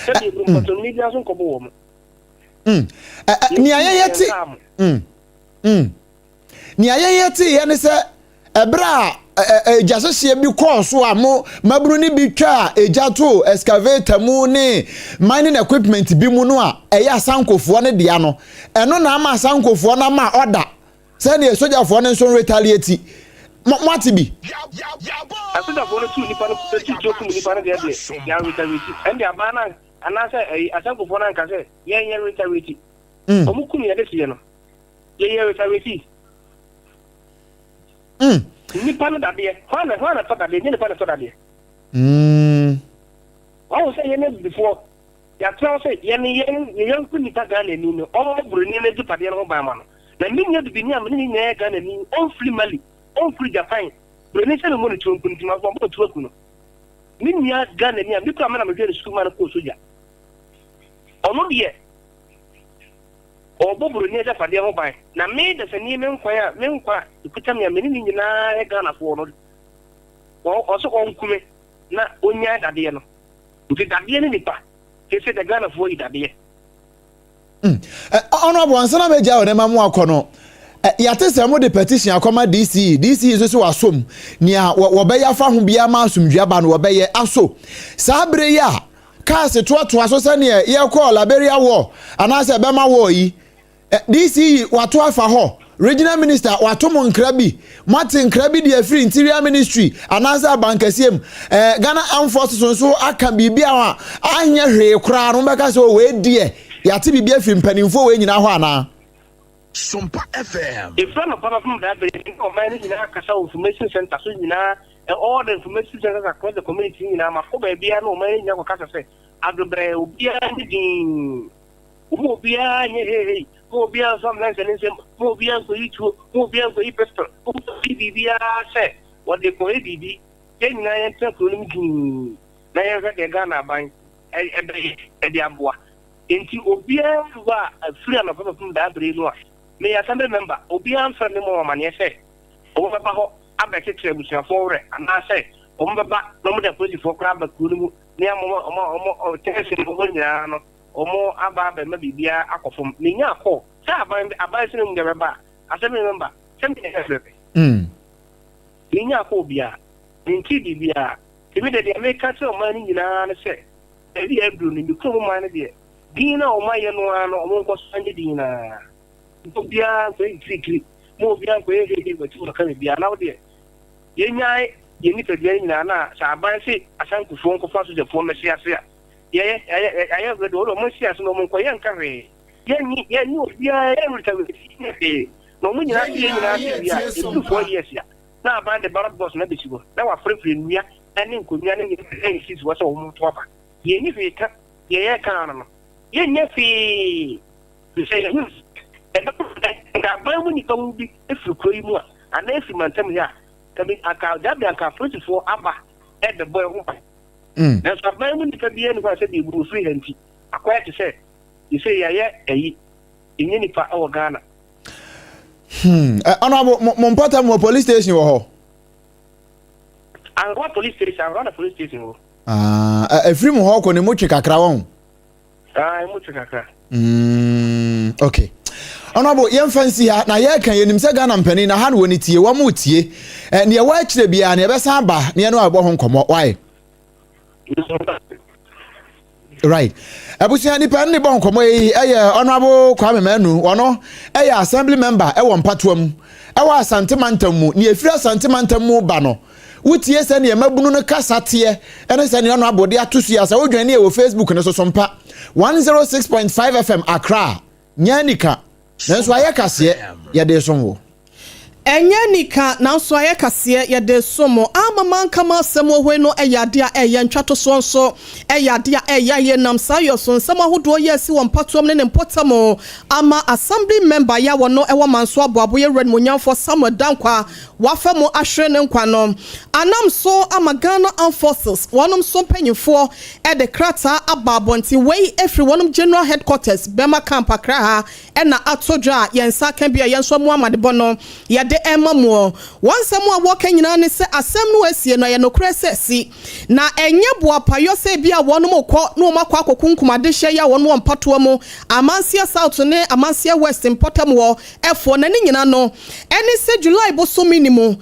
Sɛdeɛ eburu mpatoam ni biara nso nkɔbɔ wɔn. Mm. Nea yɛyɛ te. Mm. Mm. Nea yɛyɛ te yɛ ne sɛ ɛberɛ a egya hyehyeɛ bi kɔɔ so a mo mabunu no bi twaa egya too excavator mu ne mining equipment bi mu no a ɛyɛ asankofoɔ no dea no, ɛno na ama asankofoɔ no ama ɔda Sɛdeɛ sogyafoɔ no nso retaliati. Mo, moate bi? Asogyafoɔ no tuu nnipa no tuu tuo kum nnipa no deɛ deɛ, yɛanretaliati. Ɛnde aban no anaasɛ ɛyi, asankufoɔ no anka sɛ, yɛn yɛretaliati. Mm. Wɔn kum yɛn de seɛ no, yɛyɛ retaliati. Mm. Nnipa no dadeɛ, hwan na hwan na tɔ dadeɛ? Nyɛ nipa na tɔ dadeɛ. Mm. Wɔn sɛ yɛn abibifoɔ Yɛatena hɔ sɛ yɛne yɛn yɛn yɔnko nipa Ghanani no, ɔmmɔ buroni no agyapadeɛ no ho ban ma no. Na me nua bibini a me ne no nyinaa yɛ Ghanani, ɔmfiri Mali, ɔmfiri Japan, buroni sɛ memmɔ no tuo mpo no nti mabɔ no tuo aku no. Me nua Ghanani a me kura me na mehwɛ no sukuu ma no kɔɔ sogya. Ɔno deɛ ɔrebɔ buroni agyapadeɛ ho ban. Na me dasani me nkwa a me nkwa a ɛkuta me a me ne no nyinaa yɛ Ghanafoɔ no, ɔsɛ ɔnku me na ɔnnyae dadeɛ no. Nti dadeɛ ne nipa. Sese dɛ Ghana foɔ yi dadeɛ. Mm. Eh, Honorable, ansa na mɛgya wɔ nɛma mu akɔ no, eh, yɛate sɛ mode petition akɔma DCE. DCE nso so wasom. Nea wɔbɛyɛ afa ho biara ma asomdwe aba no wɔbɛyɛ aso. Saa bere yi a cars toatoa so sɛdeɛ yɛkɔɔ Liberia war anaasɛ ɛbɛma war yi, DC wato afa hɔ, Regional Minister wato mo nkra bi, moate nkra bi de afiri Interior Ministry anaasɛ abankɛseɛ mu, eh, Ghana Armed Forces nso aka biribi a anyɛ hwee koraa no, mobɛka sɛ oh, wei deɛ yɛate biribi afiri mpanimfoɔ wei nyinaa hɔ anaa? Sompa FM. Ɛfiri anɔpa bɛpem daa bere ne ɔman no nyinaa kasa wɔ information center so nyinaa, all the information centers across the community nyinaa, makɔ baabiara na ɔman no nyinaa kɔkasa sɛ adwobrɛɛ obiara ne din. Mo obiara nyɛ heihei, mo obiara mfa mmrɛ nsɛ ne nsam, mo obiara nkɔyi tuo, mo obiara nkɔyi pistol, mo nkɔyi biribiara sɛ wɔde rekɔyɛ biribi. Yɛn nyinaa yɛntena kuro no mu dinn na yɛnhwɛ deɛ Ghana aban bɛyɛ de aboa. Enti obiara nni hɔ a firi anɔpa bɛpem daa bere yi no a meyɛ assembly member, obiara mfrɛ me mmɔ me amaneɛ sɛ wɔbɛba hɔ abɛkyekyere abusuafoɔ werɛ anaasɛ wɔbɛba na wɔde apolisifoɔ koraa aba kuro no mu ne ama wɔn wɔn kyɛnse no hɔ nyinaa no. Ɔmo aba abɛma biribiara akɔ fam. Menyaa call sɛ aban aban sɛ memu deɛ bɛba a, asɛ me member sɛ me yɛ brɛ me. Menyaa call biara. Mentee biribiara. Nti me deɛ deɛ meka kyerɛ ɔman no nyinaa ne sɛ, baabi a aduru no, me kurom man no deɛ, din no a ɔmo ayɛ no ara no, ɔmo nkɔ so nyɛ din no ara. Ma obiara nkɔyɛ kirikiri, ma obiara nkɔyɛ hehe wati waka biribiara. Na wo deɛ, yɛnyae yɛn nipadua no nyinaa na sɛ aban se asankufoɔ nkɔfa asogyafoɔ mmɛhye ase a, Yɛyɛ, yɛayɛ, yɛayɛ ready, wɔn wɔn nsi ase na wɔn nkɔ, yɛnka hwee. Yɛnyi, yɛnyi obiara, yɛn retaliate nyɛ hwee. Na wɔn nyinaa se yɛn nyinaa se wie a, ɛduru 4 years a, na aban de ballot box no abɛsi hɔ, na wɔafrɛfrɛ nnua ne nkonnwa ne nneɛma a ɛsisi hɔ sɛ wɔn nto aba. Yɛnni hwee ka, deɛ yɛreka ara no, yɛnyɛ hwee. Sɛ yɛhu sɛ ɛbɛba dɛ, nka aban mu nnipa mu bi firi kuro yi mu a, anaa ɛfiri mantam yi a, anka dabi anka apolisifoɔ aba ɛrebɛbɔ yɛn ho ban. Nanso aban mu nipa biara nni hɔ a sɛdeɛ ebu ofiri ha nti akɔyɛ te sɛ yɛsɛ yɛayɛ ayi ɛnyɛ nipa wɔ Ghana. Hmm. Eh, honorable, mo mo mpɔtam wɔ police station wɔ hɔ? Anhora police station, Anhora na police station wɔ. Ah, efiri mu hɔ kɔ ne mu twe kakra wɔn. Ah, emu twe kakra. Mm, okay. Honorable, yɛmfa nsi ha na yɛreka yɛnim sɛ Ghana mpanin na ha na wɔn tie wɔn tie. Eh, nea ɛwɔ akyire biara nea ɛbɛsan aba na yɛne abɔ ho nkɔmmɔ. Why? Right. Abusua nipa ne bɔ nkɔmmɔ yi ɛyɛ Honorable Kwame Manu, ɔno ɛyɛ assembly member ɛwɔ Mpatoa mu ɛwɔ Asante mantam mu. Nea ɛfiri Asante mantam mu ba no, wotie sɛnea mmabunu no kasa teɛ ɛne sɛnea ɔno abɔde ato so yi a, sɛ wodwane ne ɛwɔ Facebook no so so mpa 106.5 FM Accra, nyɛ anika nanso ayɛ kaseɛ yɛde som wo. Ɛnyɛ anika nanso ayɛ kaseɛ yɛde som mo. Ama manka m'asɛm wɔ hɔ yi no ɛyɛ adeɛ a ɛyɛ ntwatosoɔ nso ɛyɛ adeɛ a ɛyɛ ayie nam saa yɔ so nsɛm ahodoɔ yi a asi wɔ mpatoam ne ne mpɔtam ama Assembly member yi a wɔno ɛwɔ Manso Aboabo yɛ Wura Animuonyamfoɔ Samuel Dankwah wafa mu ahwere ne nkwa no anam so ama Ghana Armed Forces wɔnom so mpanyinfoɔ de krataa aba abɔnten wei ɛfiri wɔnom General Headquarters Burma Camp Accra ha na ato dwa a yɛn nsa aka bi a yɛn nso mu amanebɔ no yɛde rema moɔ. Wɔn nsɛm a wɔka nyinaa ne sɛ asɛm no asie no ɛyɛ nokorɛ sɛ asi, na ɛnyɛ boapayɔ sɛ ebia wɔnom rekɔ na wɔn akɔ akɔkunkum adehyeɛ yi a wɔnom wɔ mpatoa mu Amanseɛ South ne Amanseɛ West mpɔtam hɔ foɔ, na ne nyina no ɛne sɛ July bosome no mu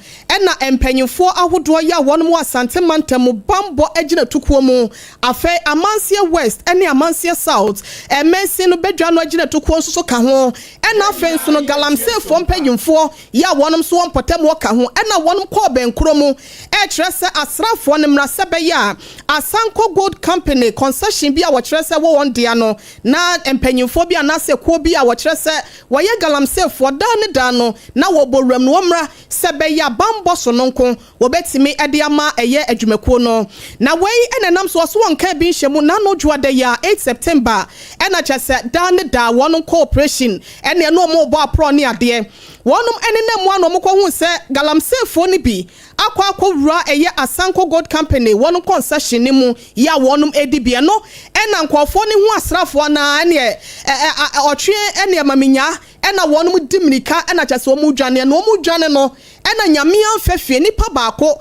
na mpanyinfoɔ ahodoɔ yi a wɔnom wɔ Asante mantam mu banbɔ agyinatukuo mu Afei Amanseɛ West ne Amanseɛ South mansin no badwa no agyinatukuo nso so ka ho, ɛna afei nso no Galamseyfoɔ mpanyimfoɔ yi a wɔnom nso wɔ mpɔtam hɔ ka ho, ɛna wɔnom kɔɔ bɛnkorɔ mu ɛrekyerɛ sɛ asraafoɔ no mmra sɛ ɛbɛyɛ a Asanko Gold Company concession bi a wɔkyerɛ sɛ ɛwɔ wɔn dea no na mpanyimfoɔ bi anaasɛ kuo bi a wɔkyerɛ sɛ wɔyɛ Galamseyfoɔ daa ne daa no na wɔbɔ wuram no wɔmmra sɛ ɛbɛyɛ a banbɔ so no nko wɔbɛtumi de ama ɛyɛ adwumakuo no. Na wei na ɛnam so ɔso wɔnkaa bi nhyɛ mu n'ano dwoada yi ara 8 September ɛna kyerɛ sɛ daa ne daa wɔnom kɔ operation ɛne ɛne wɔn rebɔ aprɔ ne adeɛ. Wɔnom nenam mu a na wɔn kɔ huu sɛ galamseyfoɔ no bi akɔ akɔ wura ɛyɛ Asanko Gold Company wɔnom concession no mu yi a wɔnom redi bi ɛno ɛna nkorɔfoɔ no hu asraafoɔ no ara ɛneɛ ɛ ɔtwe ɛneɛ ma menyaa ɛna wɔnom di mirika ɛna kyerɛ sɛ wɔn redwane ɛna wɔn redwane no Ɛna Nyame amfa fie nipa baako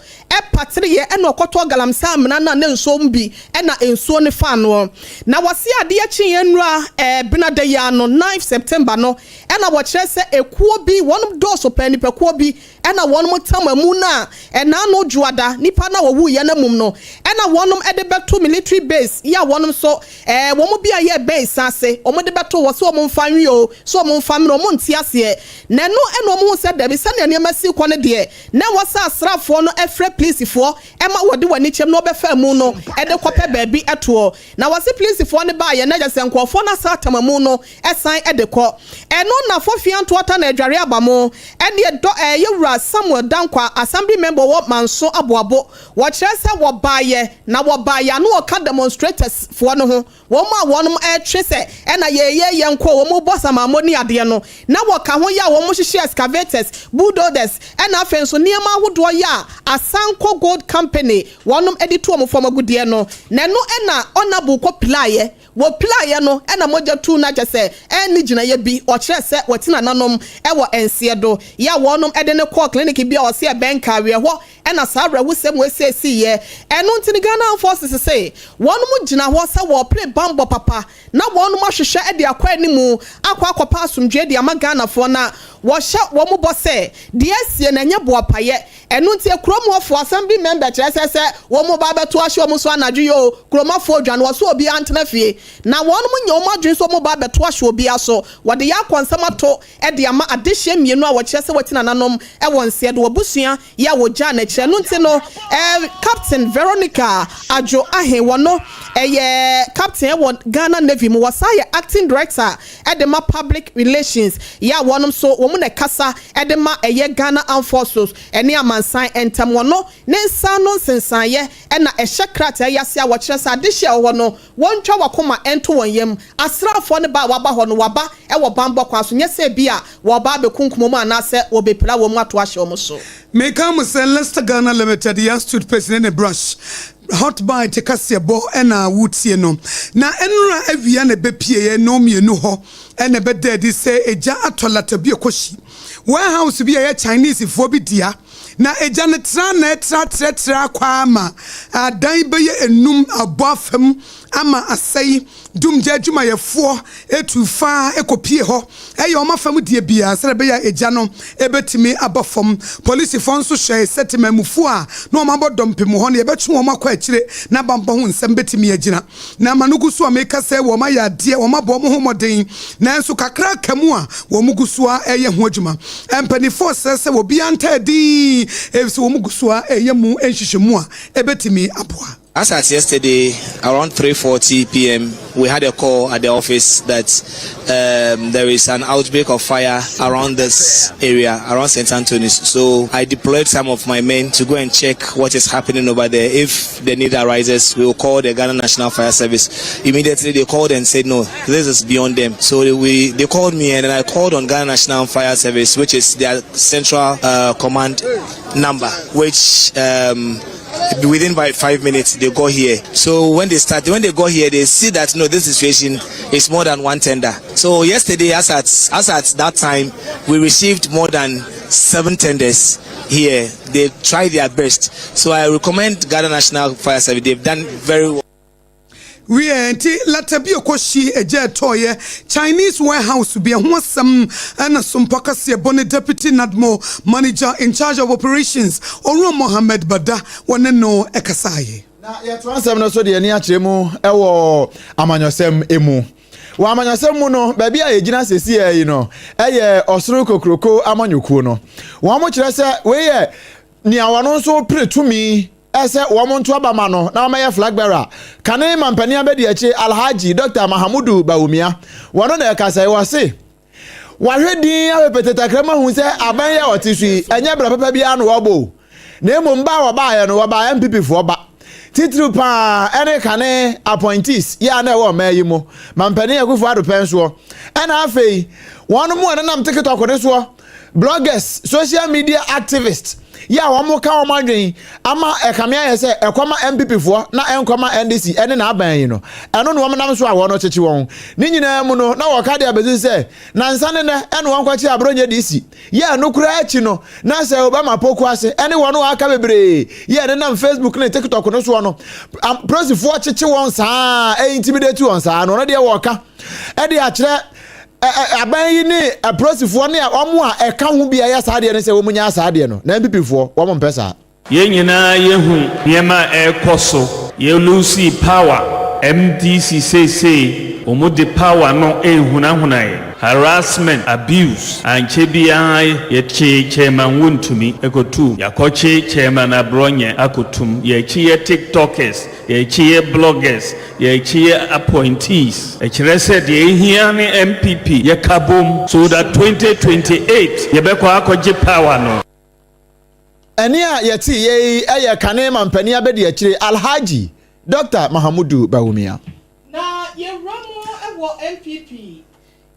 patereɛ ɛna ɔkɔtɔɔ galamsey amena no a na nsuo mu bi ɛna nsuo no faa noɔ. Na wɔse adeɛ kyeeɛ nnura ɛɛ benada yi ara no ninth September no ɛna wɔkyerɛ sɛ ekuo bi wɔnom dɔɔso paa nipakuo bi ɛna wɔnom tam amu no a ɛna ano dwoada nipa no a wɔwuiɛ no amum no ɛna wɔnom ɛde bɛto military base yi a wɔnom nso ɛɛ wɔn bi a yɛ bɛn saase wɔn de bɛto hɔ sɛ wɔn mfa nwe oo sɛ wɔn mfa mmrɛ wɔn nte aseɛ. Na ɛno na wɔhuu sɛ dabi, sɛnea nneɛma si rekɔ no deɛ, na ɛwɔ sɛ asraafoɔ no frɛ plisifoɔ ma wɔde wɔn ani kyɛm na wɔbɛfa amu no de kɔpɛ baabi toɔ. Na wɔse plisifoɔ no baeɛ na kyerɛ sɛ nkurɔfoɔ no asan atam amu no san de kɔ. Ɛno na Fofia Ntoata na Adware Abamo ɛneɛ dɔ ɛɛ Yɛwura Samuel Dankwah, Assembly Member ɔwɔ Manso Aboabo, wɔkyerɛ sɛ wɔbaeɛ na wɔbaeɛ a na wɔka demonstrators foɔ no ho. Wɔn a wɔnom retwe sɛ ɛna yɛyɛ yɛn kɔ wɔn rebɔ samamɔ ne adeɛ no, na wɔka ho yɛ a wɔn hyehyɛ excavators, bulldozers ɛna afei nso nneɛma ahodoɔ yɛ a Asanko Gold Company wɔnom de tu wɔn fam agudeɛ no, na ɛno ɛna Honourable kɔ pilaeɛ, wɔ pilaeɛ no ɛna mogya tuu no akyɛ sɛ ɛnni gyinaeɛ bi, ɔkyerɛ sɛ wɔte nananom ɛwɔ nseɛ do yɛ a wɔnom de no kɔɔ clinic bi a ɔse ɛbɛn Kaweɛ hɔ Ɛna saa awerɛhosɛm wei sei siiɛ. Ɛno nti no Ghana Armed Forces se wɔnom gyina hɔ sɛ wɔrepere banbɔ papa na wɔnom ahwehwɛ de akɔ animu akɔ akɔpɛ asomdwoeɛ de ama Ghanafoɔ na wɔhyɛ wɔn bɔ sɛ deɛ asie no ɛnyɛ boapayɛ. Ɛno nti kurom hɔfoɔ Assembly member kyerɛ sɛ sɛ wɔn reba abɛto ahyɛ wɔn so anadwo yi oo kuromafoɔ dwane wɔse obiara ntena fie na wɔnom nyɛ wɔn adwene sɛ wɔn reba abɛto ahyɛ obiara so. Wɔde yɛ akɔnsɛm ato de ama adehyeɛ mmienu a wɔkyerɛ sɛ wɔati nananom wɔ nseɛ do abusua yi a wɔgyaa no akyire. Ɛno nti no, Captain Veronica Adwo Ahe, wɔno yɛ Captain wɔ Ghana Navy mu, wɔsan yɛ Acting Director de ma Public Relations yi a wɔnom nso wɔn na ɛkasa de ma ɛyɛ Ghana Armed Forces ne amansan ntam. Wɔno ne nsa ano nsensaneeɛ na ɛhyɛ krataa yi ase a wɔkyerɛ sɛ adehyeɛ a ɛwɔ hɔ no Wɔntwa w'akoma nto wɔn yam. Asraafoɔ no ba a wɔaba hɔ no, wɔaba wɔ banbɔ kwan so, nyɛ sɛ ebia wɔreba abɛkunkum wɔn anaasɛ wɔrebɛpira wɔn ato ahyɛ wɔn so. Meka mo sɛ Lester Ghana Limited Yas toothpaste ne ne brush, Hot Bite kaseɛbɔ na wotie no. Na nnora awia na ɛbɛpieɛ nnɔnmienu hɔ na ɛbɛda adi sɛ egya atɔ Latabie-Koshi warehouse bi a ɛyɛ Chinese foɔ bi dea. Na egya no tra na ɛtra trɛtrɛ akɔ ara ma adan bɛyɛ enum abɔ afam. ama asɛe. Dumgya adwumayɛfoɔ tu fa kɔpue hɔ yɛ wɔn afa mu deɛ biara sɛdeɛ ɛbɛyɛ a egya no bɛtumi aba fam. Polisifoɔ nso hyɛe sɛ temanmufoɔ a na wɔabɔ dɔmpem wɔ hɔ no, yɛbɛtwe wɔn akɔ akyire na bammɔ ho nsɛm bɛtumi agyina. Na ama no gu so a meka sɛ wɔayɛ adeɛ, wɔabɔ wɔn ho mmɔden, nanso kakra aka mu a wɔgu so ara reyɛ ho adwuma. Mpanimfoɔ srɛ sɛ obiara ntaa dinn efisɛ wɔgu so ara reyɛ mu nhwehwɛmu a ɛbɛtumi aboa. As at yesterday, around 3.40 p.m., we had a call at the office that um, there is an outbreak of fire around this area, around St. Anthony's. So I deployed some of my men to go and check what is happening over there. If the need arises, we will call the Ghana National Fire Service. Immediately they called and said, no, this is beyond them. So they, we, they called me and then I called on Ghana National Fire Service, which is their central uh, command number, which um, within by five minutes they got here. So when they start, when they got here, they see that no, this situation is more than one tender. So yesterday, as at as at that time, we received more than seven tenders here. They tried their best. So I recommend Ghana National Fire Service. They've done very well. Wiɛ, nti lɛtɛ bi ɛkɔhyi egya ɛtɔɔyɛ Chinese warehouse bi ɛho asɛm ɛna Sompa Kaseɛbɔ ne Deputy NADMO Manager in charge of Operations Owura Mohammed Bada wɔne no ɛkasaeɛ. Na yɛtoa nsɛm no so de ani akyerɛ mu wɔ amanyɔsɛm mu. Wɔ amanyɔsɛm mu no, baabi a yɛgyina seesei yi no yɛ Ɔsoro Kokuroko amanyɔkuo no. Wɔkyerɛ sɛ wei yɛ nea wɔn nso pere tumi sɛ wɔn nto aba ma no na ɔmmɛyɛ flag bearer. Kane mampanin abadiakyire Alhaji Dɔkta Mahamudu Bawumia, wɔno na ɛkasa yi, wɔse wahwɛ din ahwɛ pete takra mu ahu sɛ aban yi a ɔte so yi, ɛnyɛ bra papa biara na wɔbɔ o, na mmom ba a wɔbaeɛ no, wɔbaa NPP foɔ ba. Titiriw paa ɛne kane appointees yi a na ɛwɔ ɔman yi mu, Mampanin Akufo Addo pɛn soɔ, ɛna afei wɔn mu a nenam tikitɔko no soɔ, Bloggers, social media activists yi a wɔn ka wɔn adwene ama ɛkame ayɛ sɛ ɛkɔma NPP foɔ na ɛnkɔma NDC ɛne n'aban yi no, ɛno na wɔn nam so a wɔn kyekye wɔn. Ne nyinaa mu no, na wɔka de abɛsi sɛ nansa ne nɛ ɛna wɔn kɔkye Abronye DC. Yɛ ɛno koraa akyi no, na sɛ Obama Poku ase ɛne wɔn a aka bebree yɛ ɛnenam Facebook ne TikTok no soɔ no, apolisifoɔ kyekye wɔn saa, ɛintimidate wɔn saa no, ɔno deɛ wɔka ɛde akyerɛ Aban yi ne apolisifoɔ ne wɔn a ɛka ho bi a ɛyɛ saa adeɛ no sɛ wɔn nyaa saa adeɛ no, na NPP foɔ wɔn mpɛ saa. Yɛn nyinaa yɛhu nneɛma a ɛrekɔ so, yɛ loosii power, MDC seesei wɔn de power no rehunahuna yɛn, harassment, abuse, ankyɛ biara yɛkyee Chairman Wontumi kɔtoom, yɛakɔkye Chairman Aborɔnyɛ akɔtom, yɛakyi yɛ tiktokers, Yɛakyi yɛ bloggers, yɛakyi yɛ appointees. Ɛkyerɛ sɛ deɛ ɛhia ne NPP yɛka bom so that 2028 yɛbɛkɔ akɔgye power no. Ɛnne a yɛteeɛ yi yɛ kane mampanin abadiakyire Alhaji Dɔkta Mahamudu Bawumia. Na yɛwura mu wɔ NPP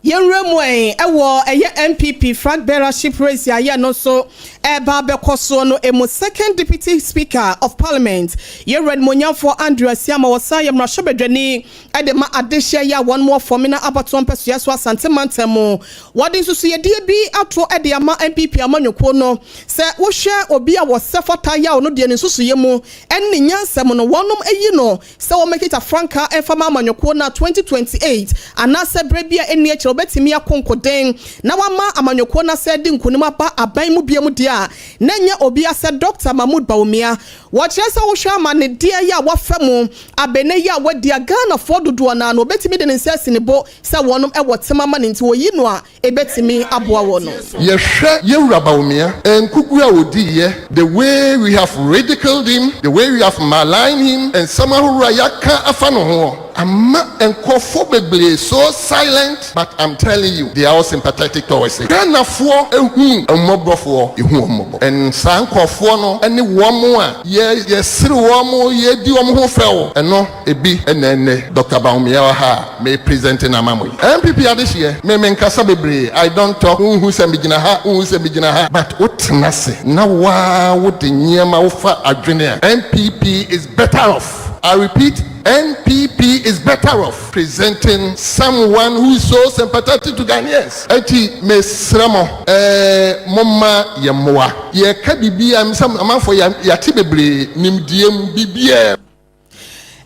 Yɛnwura mu ɛ, wɔ ɛyɛ NPP flag bearership race a yɛ no nso ɛreba abɛkɔ soɔ no ɛmu, Second Deputy Speaker of Parliament, Yɛwura Animuonyamfoɔ Andrew Asiamah, ɔsan yɛ mmarahyɛbadwani de ma adehyeɛ yɛ a wɔn wɔ Fɔmina abatoɔ mpɛsoa so Asante mantam mu. Wɔde nsusuiɛdeɛ bi ato de ama NPP amanyɔkuo no sɛ wohwɛ obi a wɔsɛ fata yaw no deɛ ne nsusuiɛ mu ɛne ne nyansa mu no wɔnom ayi no Sɛ wɔmmɛkita frankaa mfa ma amanyɔkuo no a 2028 anaasɛ berɛ bi a ɛnni akyire wɔbɛtumi ako nkoden na wɔama amanyɔkuo no asɛ adi nkunim aba aban mu biom deɛ a, na ɛnyɛ obiara sɛ Dɔkta Mahmood Bawumia. Wɔkyerɛ sɛ wohwɛ amanedeɛ yi a wafa mu abɛnnɛ yi a wadi a Ghanafoɔ dodoɔ no ara no wɔbɛtumi de ne nsa asi ne bo sɛ wɔnom wɔ tema ma no nti wɔyi no a ebetumi aboa wɔn no. Yɛhwɛ Yɛwura Bawumia nkuguo a ɔdiiɛ, the way we have ridiculed him, the way we have maligned him, nsɛm ahoroɔ a yɛaka afa ne hoɔ, ama nkurɔfoɔ bebree so silent, but I'm telling you, they are all sympathetic towards him. Ghanafoɔ hunu mmɔborɔfoɔ, yɛhu wɔn mmɔbɔ, and saa nkurɔfoɔ no ne wɔn a yɛ yɛsere wɔn, yɛdi wɔn ho fɛw, ɛno. Ebi na ɛnnɛ Doctor Bawumia wɔ ha a me present no ama mo yi. NPP adehyeɛ, me me nkasa bebree, I don't talk, wo nhu sɛ me gyina ha, wo nhu sɛ me gyina ha, but wo tena ase na wo ara wo de nneɛma wo fa adwene a, NPP is better off, I repeat, NPP is better off presenting someone who is so sympathetic to Ghanaians. Enti me srɛ mo, eh, mo mma yɛ mmoa. Yɛ ka biribi a, sɛ amanfoɔ yɛ, yɛate bebree, nimdeɛ mu, biribiara mu.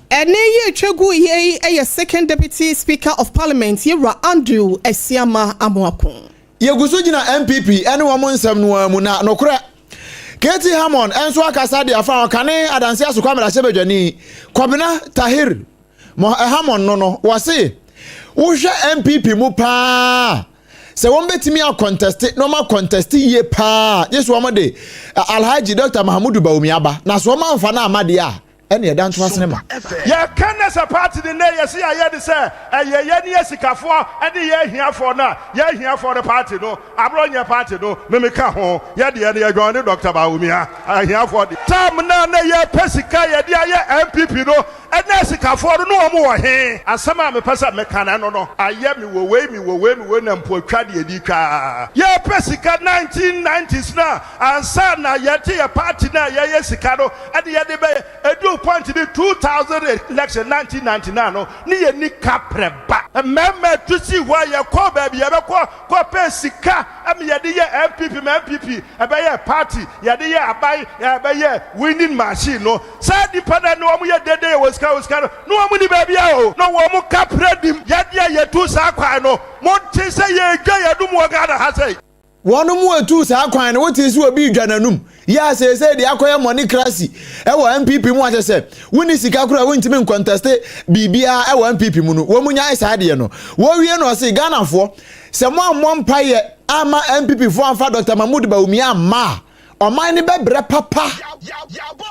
Ɛnne yi retwa gu yi yɛ Second Deputy Speaker of Parliament Yewura Andrew Asiamah Amoako. Yɛgu so gyina NPP ne wɔn nsɛm no ara mu na nokorɛ KT Hammond nso akasa de afa ɔkane Adanse Asokwa mmarahyɛbadwani Kɔbena Tahir Hammond no no wɔse wohwɛ NPP mu paa sɛ wɔn bɛtumi akɔntɛste na wɔn akɔntɛste yie paa gye so wɔn de Alhaji Dr. Mahamudu Bawumia aba na so wɔn amfa no amma deɛ a ɛne ɛda nto asene ma. Yɛka nnɛ sɛ party no nnɛ yɛse yɛayɛ ne sɛ ɛyɛ yɛne asikafoɔ ne yɛn ahiafoɔ no a, yɛn ahiafoɔ no party no, aborɔ nyɛ party no, me meka ho, yɛ deɛ no yɛ joine Doctor Bawumia, ahiafoɔ deɛ. Time no a na yɛpɛ sika yɛde ayɛ NPP no, ɛna asikafoɔ no na wɔn wɔ he? Asɛm a mepɛ sɛ meka no ɛno no, ayɛ mewɔ wei, mewɔ wei, mewɔ wei na mpo atwa deɛ ɛdi twa ara. Yɛpɛ sika 1990s no a, ansa na yɛte yɛ party no a yɛyɛ sika no, ɛne yɛde bɛyɛ ɛduu point bi 2000 election 1999 no ne yɛnni kaprɛ ba. Mmarima tu sii hɔ a yɛkɔɔ baabi yɛbɛkɔ kɔpɛɛ sika ma yɛde yɛɛ NPP ma NPP ɛbɛyɛɛ party yɛde yɛɛ aban ɛbɛyɛɛ winning machine no saa nnipa no a ne wɔn yɛ dede yɛwɔ sika yɛwɔ sika no ne wɔn nni baabiara o na wɔn kaprɛ nim yɛde a yɛtu saa kwan no monte sɛ yɛredwa yɛn anum wɔ Ghana ha sei. Wɔnom etuu saa kwan no, wotee sɛ obi redwa n'anum, yɛ a seesei deɛ akɔyɛ mɔnekrasi wɔ NPP mu a kyerɛ sɛ wonni sika koraa a wontumi nkɔntɛste biribiara wɔ NPP mu no, wɔn nyae saa adeɛ no. Wɔwie no ɔse, Ghanafoɔ, sɛ moammɔ mpaeɛ amma NPP foɔ amfa Dɔkta Mahmood Bawumia amma a, Ɔman no bɛbrɛ papa.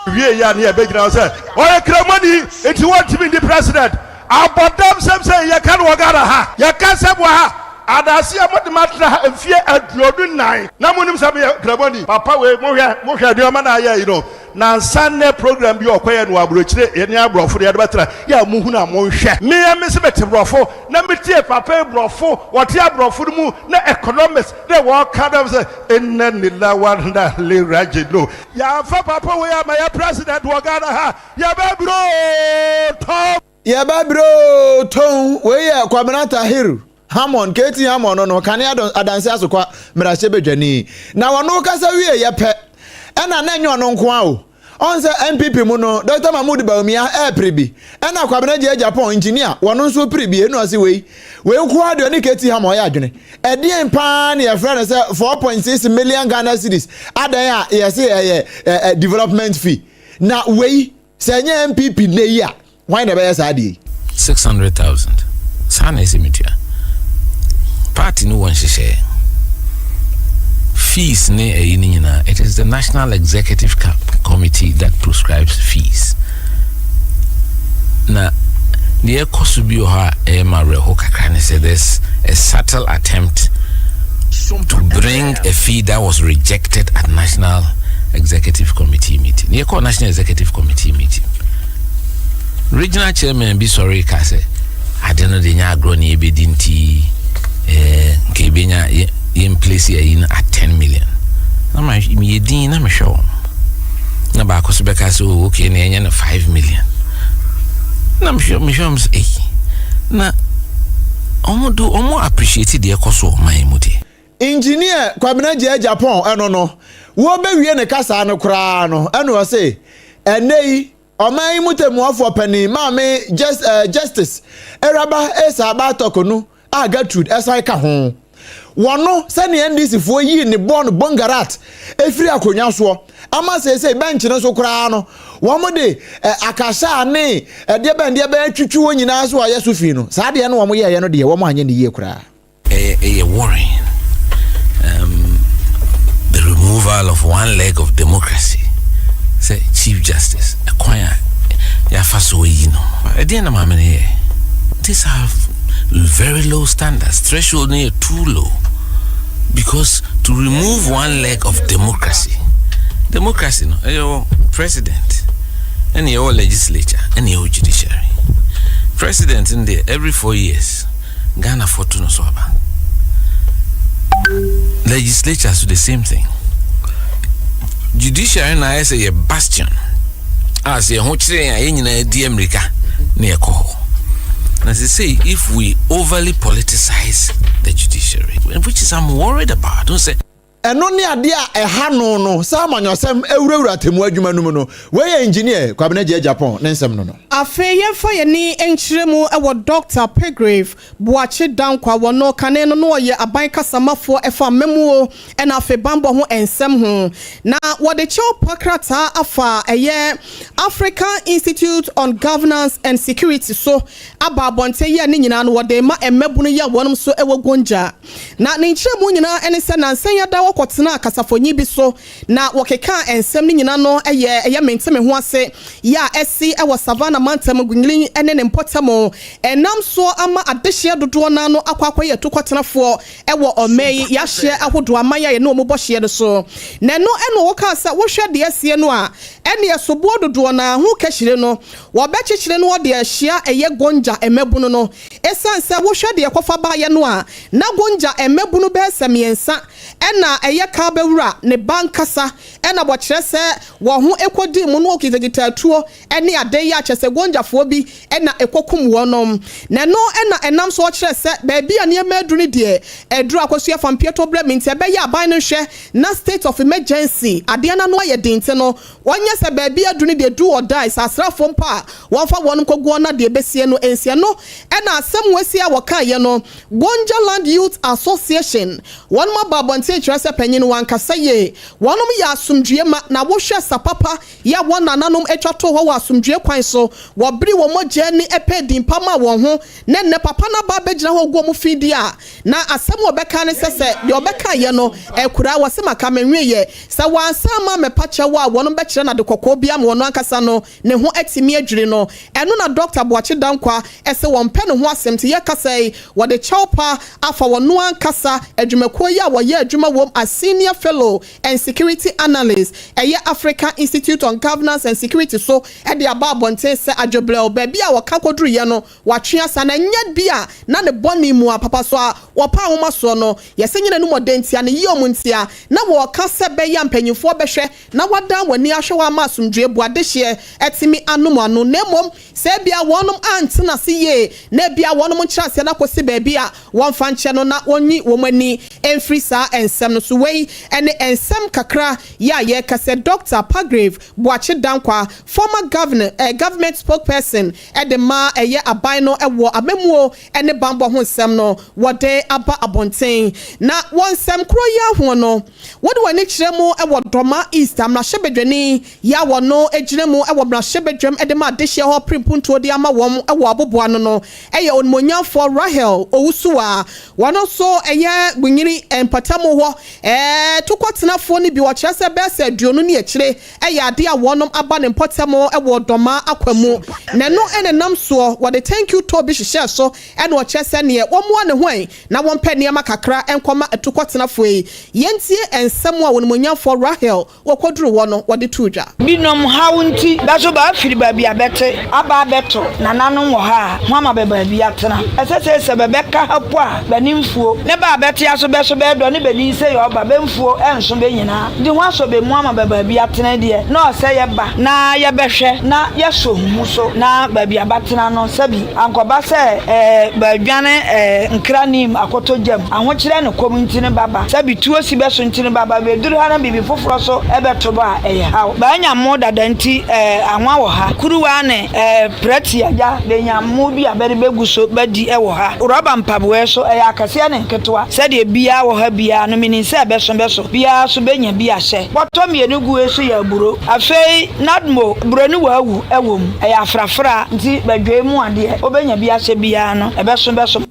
Wiei a ne yɛbɛgyina hɔ sɛ ɔyɛ kramoni nti wɔntumi nni president. Abɔdam sɛm sei yɛka no wɔ Ghana ha. Yɛka sɛm wɔ ha. Adaase a mode matena ha mfie 24 na monim sɛ meyɛ kramoni. Papa wei mohwɛ mohwɛ nneɛma no a ayɛ yi no nansa nnɛ program bi a ɔkɔyɛ no wɔ aburokyire yɛne aborɔfo no yɛde bɛtena yɛ a mohunu a monhwɛ. Meɛ mese mete borɔfo na metie papa yi borɔfo wɔte aborɔfo no mu na economics ne wɔka na sɛ Inna lillah wa inna ilaihi raji'un. Yɛamfa papa wei amma yɛ president wɔ Ghana ha, yɛbɛbrɛ oo tɔn. Yɛbɛbrɛ oo tɔn. Wei yɛ Kwabena Tahir Hammond, KT Hammond no no, kane Adanse Asokwa mmarahyɛbadwani. Na ɔno kasa wieeɛ pɛ, ɛna na ɛnyɛ ɔno nko ara o. Ɔn sɛ NPP mu no Dɔkta Mahmood Bawumia ɛɛpere bi, ɛna Kwabena Gyei Agyapong, engineer, wɔno nso pere bi, ɛna ɔse wei, wei nkoaa deɛ ɔne KT Hammond ɔyɛ adwene. Ɛdeɛn paa na yɛfrɛ no sɛ 4.6 million Ghana cedis adɛn a yɛse ɛyɛ ɛ development fee? Na wei, sɛ ɛnyɛ NPP nnɛ yi a, Hwan na ɛbɛyɛ saa adeɛ yi? 600,000 saa na ɛsɛ metua. Party no wɔ nhyehyɛeɛ. Fees ne ɛyi no nyinaa, it is the National Executive Committee that prescribes fees. Na deɛ ɛkɔ so bi wɔ hɔ a ɛyɛ ma awerɛho kakra ne sɛ there's a subtle attempt to bring a fee that was rejected at National Executive Committee meeting. Yɛkɔɔ National Executive Committee meeting. Regional chairman bi sɔree kaa sɛ, Ade no de nyɛ agorɔ na yɛbɛdi nti eh, nka yɛbɛnya yɛn place ayi no at 10 million. Na ma meyɛ din na mehwɛ wɔn. Na baako so bɛka sɛ, oh, okay, na yɛnyɛ no 5 million. Na mehwɛ mehwɛ wɔn sɛ, ei, na wɔn do wɔn appreciate deɛ ɛkɔ so ɔman mu deɛ. Engineer Kwabena Gyai Agyapong ɛno no, wɔbɛwie ne kasaa no koraa no, ɛna ɔse, ɛnnɛ yi, Ɔman yi mu tɛmmuafoɔ panin Maame Justice Araba Esaaba Torkornoo a Gertrude san ka ho. Wɔno sɛdeɛ NDC foɔ yii ne bɔɔ no Bongarat firi akonnwa soɔ ama seesei bɛnkye no so koraa no wɔn de akasa ne ɛdeɛ bɛn deɛ bɛn atwitwi wɔn nyinaa so ayɛ so fi no saa deɛ no wɔn yɛɛyɛ no deɛ wɔn anyɛ ne yie koraa. Ɛyɛ worrying um, the removal of one leg of democracy sɛ chief justice ɛkwan a yɛafa so ayi no ɛdeɛn na maame no yɛ these are very low standards threshold no yɛ too low because to remove one leg of democracy democracy no ɛyɛ wɔ president ɛne ɛwɔ legislature ɛne ɛwɔ judiciary president no deɛ every 4 years Ghanafoɔ to no so aba. Legislature so the same thing. Judiciary na ayɛ sɛ yɛ bastion a sɛ yɛn ho kyerɛ yɛn a yɛn nyinaa di mmirika na yɛkɔ hɔ. Na sɛ say if we overly politicize the judiciary, which is I'm worried about. Don't say. Ɛno ne adeɛ a ɛha no no sɛ amanyɔsɛm awurawura atemmuo adwuma no mu no. Wei yɛ Engineer Kwabena Gyei Agyapong ne nsɛm no no. Afei yɛmfa yɛn ani nkyerɛ mu wɔ Dɔkta Pegrave Boakye Danquah wɔ no kane no na ɔyɛ aban kasamafoɔ ɛfa amammuo ɛna afei banbɔ ho nsɛm ho na wɔde kyɛw pa krataa afa ɛyɛ African Institute on Governance and Security so aba abɔnten yi a ne nyinaa no wɔde rema mmabunu yi a wɔnom nso wɔ Gonja. Na ne nkyerɛmu nyinaa ne sɛ nansa yi ada wɔkɔtenaa kasafonyi bi so na wɔkekaa nsɛm no nyina no yɛ ɛyɛ mente me ho ase yɛ a asi wɔ Savannah mantam Guinglin ne ne mpɔtam ɛnam soɔ ama adehyeɛ dodoɔ no ano akɔ akɔyɛ atukɔtenafoɔ wɔ ɔman yi yɛahyeɛ ahodoɔ aman a yɛne wɔn bɔ hyeɛ no so. Na ɛno na wɔkaa sɛ wohwɛ deɛ asie no a ɛneɛ soboɔ dodoɔ no ara ho kahyire no Wɔbɛkyekyere no de ahyia ɛyɛ Gonja mmabunu no. Esiane sɛ wohwɛ deɛ ɛkɔfa baeɛ no a, na Gonja mmabunu bɛyɛ sɛ mmiɛnsa na ɛyɛ Kabewura ne ba ankasa na wɔkyerɛ sɛ wɔn ho kɔdii mu na wɔkitakita atuo ne ade yi a kyerɛ sɛ Gonjafoɔ bi na ɛkɔkum wɔn. Na ɛno na ɛnam so ɔkyerɛ sɛ baabi a nneɛma aduru no deɛ aduru akɔsua fa mpeɛtɔ berɛ mu nti ɛbɛyɛ aban no nhwɛ na state of emergency adeɛ no ano ayɛ den nti no Wɔnyɛ sɛ baabi adu no deɛ do or die, sɛ asraafoɔ mpo a wɔmfa wɔn nkɔgu wɔn na deɛ ɛbɛsie no nsi. Ɛno na asɛm wɔasie a wɔkaeɛ no, Gonja Land Youth Association, wɔnom aba abɔnten kyerɛ sɛ panyin no wankasa yie. Wɔnom yɛ asomdwie ma, na wohwɛ sa papa yɛ a wɔn nananom atwa too hɔ wɔ asomdwie kwan so, wɔbere wɔn mogya ani pɛɛ din pa maa wɔn ho, na nnɛ papa no aba abɛgyina hɔ regu wɔn fi deɛ a, na asɛm a ɔbɛka ne sɛ sɛ deɛ ɔbɛkaeɛ no akuraa, wɔse maka menweeɛ. Sɛ wansan amma ammɛpa kyɛw a wɔnom bɛkyerɛ no ade kɔkɔɔ bi ama ɔno ankasa no ne ho atumi adwiri no. Ɛno na Dɔkta Boakye Dankwah se wɔmpɛ ne ho asɛm nti yɛkasa yi wɔde kyɛw pa afa ɔno ankasa adwumakuo yi a wɔyɛ adwuma wom as Senior Fellow and Security Analyst ɛyɛ African Institute on Governance and Security so de aba abɔnten sɛ adwobrɛw baabi a wɔka kɔduruiɛ no Watwe asa, na ɛnyɛ bi a na ne bɔne mu a papa so a wɔpa nwoma soɔ no, yɛsɛ nyɛ n'anumɔden ntia, ne yiom ntia, na wɔka sɛ bɛyɛ a mpanyimfoɔ bɛhwɛ na wɔadan wɔn ani ahwɛ hɔ ama asomdwoeɛ bu adehyeɛ atumi anom ano, na mmom sɛ ebia wɔnom antena ase yie na ebia wɔnom nkyerɛaseɛ no akɔsi baabi a wɔmfa nkyɛ no na wɔnyi wɔn ani mfiri saa nsɛm no so. Wei ne nsɛm kakra yi a yɛreka sɛ Dɔkta Pargrave Boakye Dankwah, former governor, eh, government spokesperson, de ma ɛyɛ aban no wɔ amammuo ne bammɔ ho nsɛm no wɔde aba abɔnten. Na wɔ nsɛm korɔ yi ara ho no, wode w'ani kyerɛ mu wɔ Dormaa East a mmarahyɛbadwani yi a wɔno gyina mu wɔ mmarahyɛbadwam de ma adehyeɛ hɔ pere mpuntuo de ama wɔn wɔ aboboano no yɛ Onimuonyamfoɔ Rahel Owusu a wɔno nso yɛ Gbunyiri mpɔtamu hɔ tokɔtenafoɔ no bi, wɔkyerɛ sɛ bɛyɛ sɛ aduonu ne akyire yɛ adeɛ a wɔnom aba ne mpɔtam wɔ Dɔmaa akwa mu, na ɛno na ɛnam soɔ wɔde thank you tour bi hyehyɛɛ so na ɔkyerɛ sɛ neɛ wɔmmoa ne ho ɛ na wɔmpɛ nneɛma kakra nkɔma atukɔtenafoɔ yi. Yɛntie nsɛm a Onimuonyamfoɔ Rahel wɔkɔduruu hɔ no wɔde too dwa. Binom haw ntsi, bɛ so bɛafir beebi a bɛtse aba abɛto nananom wɔ ha a, ho ama bɛ beebi atsena. Ɛsɛ sɛ sɛ bɛbɛka ha po a, bɛ ne mfuo ne bɛ a bɛtse aso bɛ so bɛɛdɔ ne bɛ ninsɛe ɔɔba bɛ mfuo ɛnso bɛ nyinaa. De ho asɔ bɛ mu ama bɛ baabi atena deɛ, na ɔsɛ yɛba na yɛbɛhwɛ na yɛsɔ hu so na baabi a bɛatena no sɛbi ankɔba sɛ ɛɛ bɛadwane ɛɛ nkra nim akɔtɔ gyam, ahokyerɛ ne kɔm nti ne bɛaba, sɛbi tuo si bɛ so nti ne bɛaba, bɛduru ha na biribi foforɔ so bɛto bɛ a, ɛyɛ haw. Bɛanya mmo dada nti ɛɛ anwa wɔ ha, kuruwa ne ɛɛ prɛte agya, bɛnya mmo bi a bɛde bɛgu so bɛdi wɔ ha, rɔba mpaboa so ɛyɛ akɛseɛ ne nketewa, sɛdeɛ biaa wɔ ha biaa no menim sɛ ɛbɛso bɛso. Biara so benya bi ahyɛ. Bɔtɔ mienu gu so yɛ aburo. Afei Nadmo buro ne waawu wɔ mu. Ɛyɛ afrafra nti badwai mu adeɛ wobenya bi ahyɛ biara no ɛbɛso bɛso.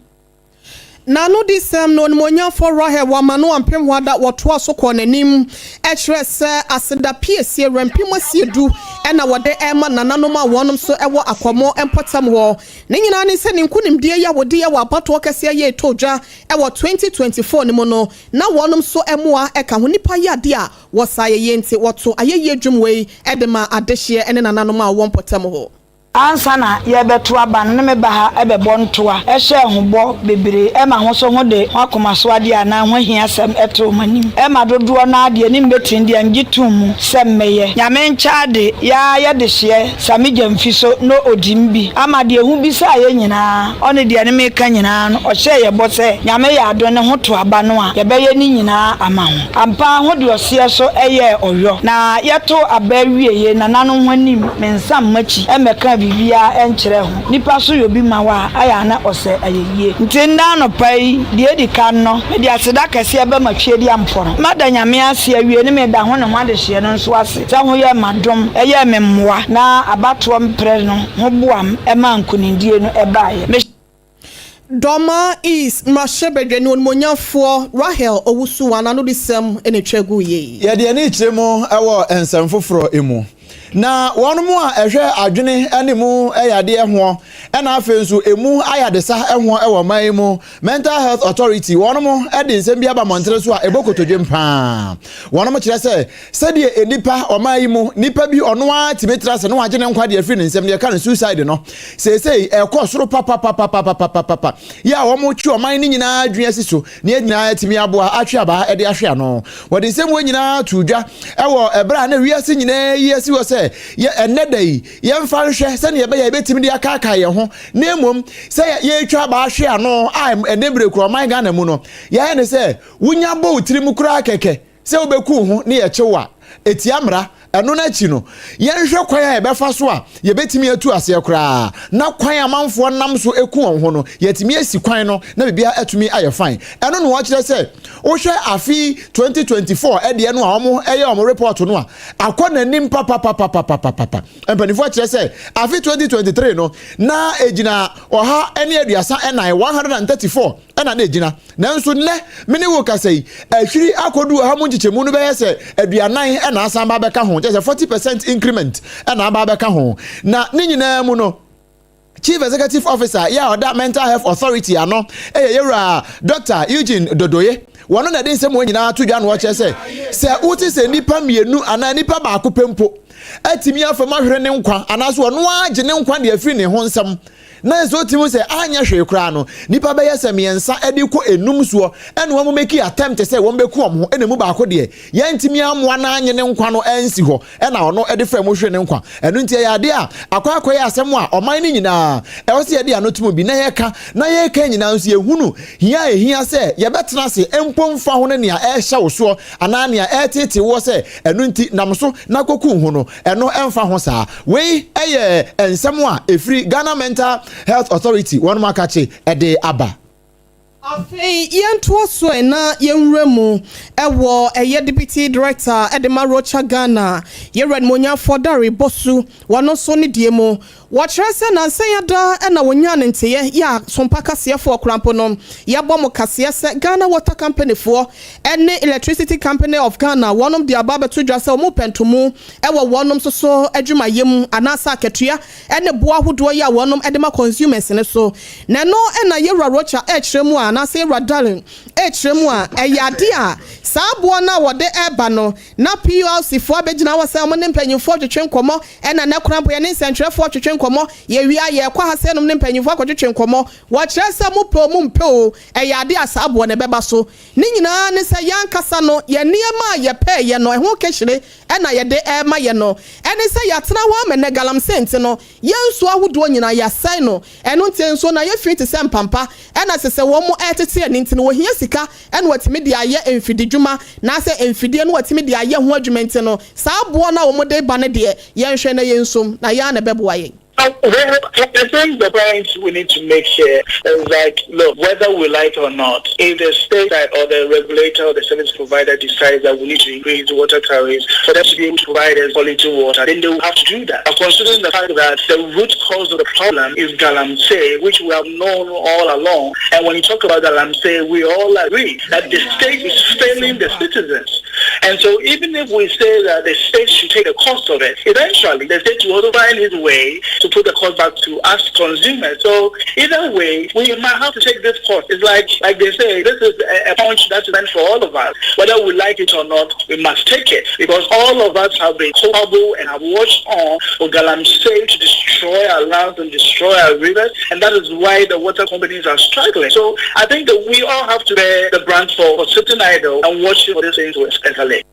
N'anodisɛm no, Onimuonyamfoɔ Rahel wamma no ampem hɔ ada, wɔtoaa so kɔɔ n'anim kyerɛɛ sɛ aseda piesie werɛmpem asiedu na wɔde rema nananom a wɔnom nso wɔ Akɔmɔ mpɔtam hɔ. Ne nyinaa ne sɛ ne nkunimdie yi a wɔdiiɛ wɔ abatoɔ kɛseɛ yi a ɛtɔɔ dwa wɔ 2024 no mu no, Na wɔnom nso mmoa ka ho. Nnipa yɛ adeɛ a wɔsa ayɛyie nti wɔto ayɛyie dwom wei de ma adehyeɛ ne nananom a wɔwɔ mpɔtam hɔ. Ansa na yɛrebɛto aba no, ne me ba ha bɛbɔ ntoa hyɛɛ ho bɔ bebree ma ho so ho de ho akoma so adeɛ anaa ho ahiasɛm too m'anim ma dodoɔ no ara deɛ ne mbɛtini deɛ ngye too mu sɛ mmɛyɛ. Nyame nkyɛ ade, yɛa yɛ dehyeɛ Sami Gyamfi so no odim bi ama deɛ ho bisaa yɛ nyinaa ɔne deɛ ne meka nyinaa no ɔhyɛɛ yɛ bɔ sɛ Nyame yɛ adom ne ho to aba no a yɛbɛyɛ ne nyinaa ama ho. Ampa ara ho de ɔseɛ so yɛɛ ɔyɔ, na yɛtoo aba awieeɛ nananom ho anim, me nsa mmakyi mmɛkaa biribiara nkyerɛɛ ho. Nipa so yɛ obi ma wo a, ayɛ a na ɔsɛ ayɛyie. Nti nnɛ anɔpa yi, deɛ edi kan no, mede aseda kɛseɛ bɛma Tweaduampɔn. Mada Nyame ase awie ne meda ho ne ho adehyeɛ no nso ase sɛ ho yɛɛ m'adom, ɛyɛɛ me mmoa, na abatoɔ mprɛ no ho boam maa nkunimdie no baeɛ. Me. Dormaa East mmarahyɛbadwani onimuonyamfoɔ Rahel Owusu-Wan anodisɛm na ɛtwa guu yei. Yɛde yɛn ani rekyerɛ mu wɔ nsɛm foforɔ mu. Na wɔn a ɛhwɛ adwene ne mu yadeɛ hoɔ ɛna afei nso emu ayadesa hoɔ wɔ ɔman yi mu Mental Health Authority wɔn de nsɛm bi aba mmɔntene so a ɛbɔ kotodwem paa. Wɔn kyerɛ sɛ Sɛdeɛ nnipa, ɔman yi mu, nnipa bi ɔno ara tumi tra ase na wagye ne nkwa de afiri ne nsam, deɛ ɛka no suicide no, seesei ɛkɔ soro papapapapapapapa, yɛ a wɔtwe ɔman no nyinaa adwene asi so na yɛn nyinaa atumi aboa atwe abaa de ahwe ano. Wɔde nsɛm wɔ nyinaa too dwa wɔ ɛberɛ a na wiase nyinaa yi asi hɔ sɛ yɛ ɛnnɛ da yi yɛmfa nhwɛ sɛdeɛ ɛbɛyɛ a yɛbɛtumi de akaakae yɛn ho na mmom sɛ yɛretwa abaa ahwe ano a ɛnnɛ mmerɛ kura ɔman Ghana mu no yɛayɛ ne sɛ wonya bɔ wo tirim koraa kɛkɛ Sɛ wobɛku wo ho ne yɛkye wo a, ɛtia mmara. Ɛno no akyi no, yɛnhwɛ kwan a yɛbɛfa so a yɛbɛtumi atu aseɛ koraa na kwan a amanfoɔ nam so ku wɔn ho no, yɛatumi asi kwan no na biribiara atumi ayɛ fine. Ɛno na wɔkyerɛ sɛ wohwɛ afe 2024 deɛ no a wɔyɛ wɔn report no a, akɔ n'anim papapapapapapa. Mpanimfoɔ kyerɛ sɛ afe 2023 no, na ɛgyina 134, 134. na na egyina. Nanso nnɛ, me ne wo kasa yi, ahwiri akodu ɔha mu nkyekyɛmu no bɛyɛ sɛ 40 na asan ba abɛka ho, kyerɛ sɛ 40 percent increment na aba abɛka ho. Na ne nyinaa mu no, Chief Executive Officer yɛ a ɔda Mental Health Authority ano yɛ yɛwura Dr. Eugene Dodoye. Wɔno na ɛde nsɛm wɔn nyinaa to dwa na ɔkyerɛ sɛ sɛ wote sɛ nnipa mmienu anaa nnipa baako pɛ mpo atumi afam ahwere ne nkwa anaasɛ ɔno ara gye ne nkwa de afiri ne ho nsam Na nso wotumi hu sɛ anyɛ hwee koraa no, nnipa bɛyɛ sɛ mmiɛnsa de kɔ enum soɔ ɛna wɔn make attempt sɛ wɔn bɛku wɔn ho ɛna emu baako deɛ yɛntumi ammoa no anye ne nkwa no ansi hɔ ɛna ɔno de faa mu hwere ne nkwa. Ɛno nti ɛyɛ adeɛ a akɔ akɔyɛ asɛm a ɔman no nyinaa ɛwɔ sɛ yɛde ano to mu bi na yɛka na yɛreka nyinaa nso yɛhunu hia a ɛhia sɛ yɛbɛtena ase mpo mfa ho ne nea ɛrehyɛ wo soɔ anaa nea ɛreteetee woɔ sɛ ɛno nti nam so na kɔku wo ho no ɛno ɛmfa ho saa. Wei yɛ nsɛm a ɛfiri Ghana Mental Health Authority wɔnom akakye de aba. Afei yɛntoa so ɛ na yɛnwura mu wɔ ɛyɛ Deputy Director de ma Rocha Ghana, Yɛwura Animuonyamfoɔ Dare Bosu, wɔno nso ne deɛ mu. Wɔkyerɛ sɛ nansa yi ada na wɔnyaa ne nteyɛ yɛ a Sompa kaseɛfoɔ koraa mpo no yɛbɔ mo kaseɛ sɛ Ghana Water Company foɔ ne Electricity Company of Ghana wɔnom de aba abɛto dwa sɛ wɔn repɛ ntomu wɔ wɔnom nso so adwumayɛ mu anaasɛ akatua ne boɔ ahodoɔ yi a wɔnom de ma consumers no so. Na ɛno na Yɛwura Rocha rekyerɛ mu a anaasɛ Yɛwura Darling rekyerɛ mu a ɛyɛ adeɛ a saa boɔ no a wɔde reba no na PURC foɔ abɛgyina hɔ sɛ wɔn ne mpanyinfoɔ retwetwe nkɔmmɔ ɛna nɛ koraa mpo yɛne nsɛntwerɛfoɔ retwetwe nkɔmmɔ yɛwie a yɛrekɔ ha sɛ nom ne mpanyinfoɔ akɔtwetwe nkɔmmɔ wɔkyerɛ sɛ mopɛ o mompɛ o ɛyɛ adeɛ a saa boɔ no ɛbɛba so Ne nyinaa ne sɛ yɛn ankasa no, yɛn nneɛma a yɛpɛeɛ no, ɛho kehyere na yɛde rema yɛn no. Ɛne sɛ yɛatena hɔ ama nnɛ galamsey nti no, yɛn nsuo ahodoɔ nyinaa yɛasɛe no. Ɛno nti nsuo no ayɛ fi te sɛ mpampa, ɛna ɛsɛ sɛ wɔretete ɛno nti no wɔhia sika na wɔatumi de ayɛ mfididwuma, naasɛ mfidie no wɔatumi de ayɛ ho adwuma nti no, saa boɔ no a wɔde reba no deɛ, yɛnhwɛ na yɛnsom, na yɛn ara na ɛbɛboa yɛn. Well, I think the point we need to make here is that, look, whether we like it or not, if the state or the regulator or the service provider decides that we need to increase water tariffs for them to be able to provide us quality water, then they will have to do that. But considering the fact that the root cause of the problem is galamsey, which we have known all along, and when you talk about galamsey, we all agree that the state is failing the citizens. And so even if we say that the state should take the cost of it, eventually the state will also find its way to put the cost back to us consumers. So either way, we might have to take this cost. It's like, like they say, this is a, a punch that's meant for all of us. Whether we like it or not, we must take it because all of us have been culpable and have watched on for Galamsey to destroy our lands and destroy our rivers, and that is why the water companies are struggling. So I think that we all have to bear the brunt for, for sitting idle and watching for these things to escalate.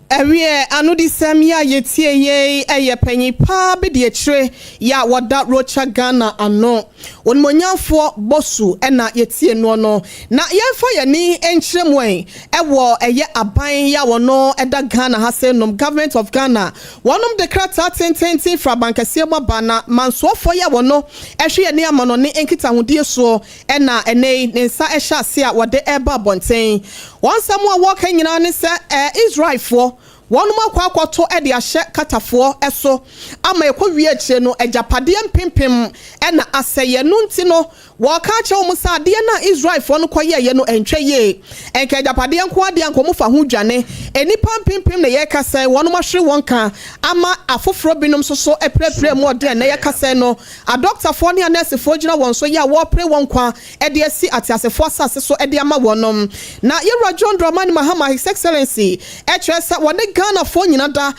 Ɛwiɛ, anodisɛm yi a yɛtie yei yɛ panyin paa bi de akyire yi a wɔda Rocha Ghana ano. Onimuonyamfoɔ Bosu na yɛtie noɔ no. Na yɛmfa yɛn ani nkyerɛ mu ɛ wɔ ɛyɛ aban yi a wɔno da Ghana ha sei nom, Government of Ghana. Wɔnom de krataa tententen firi abankɛseɛ mu aba na mansoɔfoɔ yi a wɔno hwɛ yɛne amanɔne nkitahodie soɔ na ɛnnɛ yi ne nsa hyɛ ase a wɔde reba abɔnten. Wɔn nsɛm a wɔreka nyinaa ne sɛ ɛɛ Israelfoɔ wɔnom akɔ akɔto de ahyɛ Katafoɔ so ama ɛkɔwie akyire no agyapadeɛ mpempem na asɛeɛ. Ɛno nti no wɔreka akyerɛ wɔn sɛ adeɛ no a Israelfoɔ no kɔyɛeɛ no ɛntwa yie. Nka agyapadeɛ nko ara deɛ anka wɔfa ho dwane. Nnipa mpempem na yɛreka sɛ wɔnom ahwere wɔn ka ama afoforɔ binom nso so apirapira mu ɔden a nnɛ yɛka sɛ no adɔktafoɔ ne anɛɛsefoɔ gyina wɔn so yɛ a wɔrepere wɔn nkwa de asi ateasefoɔ asase so de ama wɔnom. Na Yɛwura John Dramani Mahama, His Excellency, kyerɛ sɛ wɔne Ghanafoɔ nyina da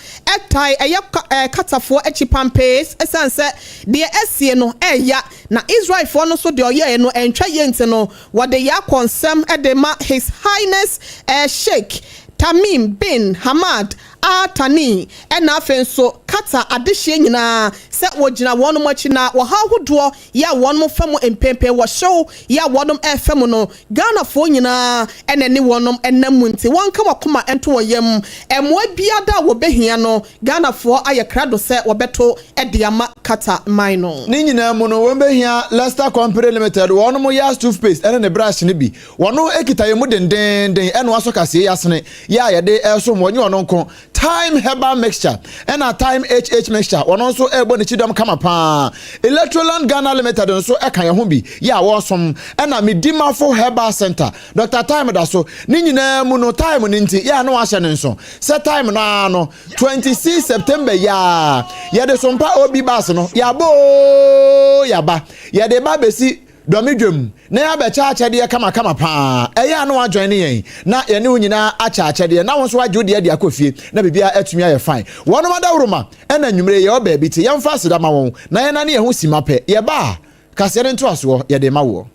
tae ɛyɛ Katafoɔ akyi pampee ɛsiane sɛ deɛ asie no ɛɛya na Israelfoɔ no nso deɛ ɔyɛeɛ no ɛntwa yie nti no wɔde yɛ akɔ nsɛm de ma His Highness Sheikh Tamim bin Hamad Al Thani ɛna afei nso Qatar adehyeɛ nyinaa sɛ wɔgyina wɔnom akyi na ɔhaw hodoɔ yɛ a wɔnom fa mu mpenpen wɔ hyew yɛ a wɔnom ɛrefa mu no Ghanafoɔ nyinaa ɛna ɛne wɔnom ɛnam mu nti wɔnka wɔakoma nto wɔn yam mmoa biada a wɔbɛhia no Ghanafoɔ ayɛ krado sɛ wɔbɛto de ama Qatar man no. Ne nyinaa mu no, wɔbɛhia Lester Company Limited wɔnom Yas toothpaste ɛne ne brush no bi. Wɔno kita yɛn mu dendeenden ɛna wasɔ kaseɛ yi asene yɛ a yɛde ɛresom wɔn nyɛ ɔno nko. Thyme Herbal Mixture ɛna Thyme HH Mixture wɔno nso ɛrebɔ ne kyidɔm kama paa. Electroland Ghana Limited nso ɛka yɛn ho bi yɛ a wɔresom ɛna Medimafo Herbal Center Doctor Thyme da so. Ne nyinaa mu no Thyme no nti yɛ a na wahyɛ ne nso sɛ Thyme no ara no 26 September yi ara yɛde Sompa OB bus no yɛaba oo yɛaba yɛde ba abɛsi Dɔme dwam na yɛabɛkyɛ akyɛdeɛ kamakama paa. Ɛyɛ a na woajoine yɛn na yɛne wo nyinaa akyɛ akyɛdeɛ na wo nso woagye wo deɛ de akɔ fie na biribiara atumi ayɛ fine. Wɔnom adaworoma na anwummere yi yɛwɔ baabi te yɛmfa aseda ma wɔn na yɛnane yɛn ho simma pɛ. Yɛba a, kaseɛ no ntoasoɔ yɛde rema woɔ.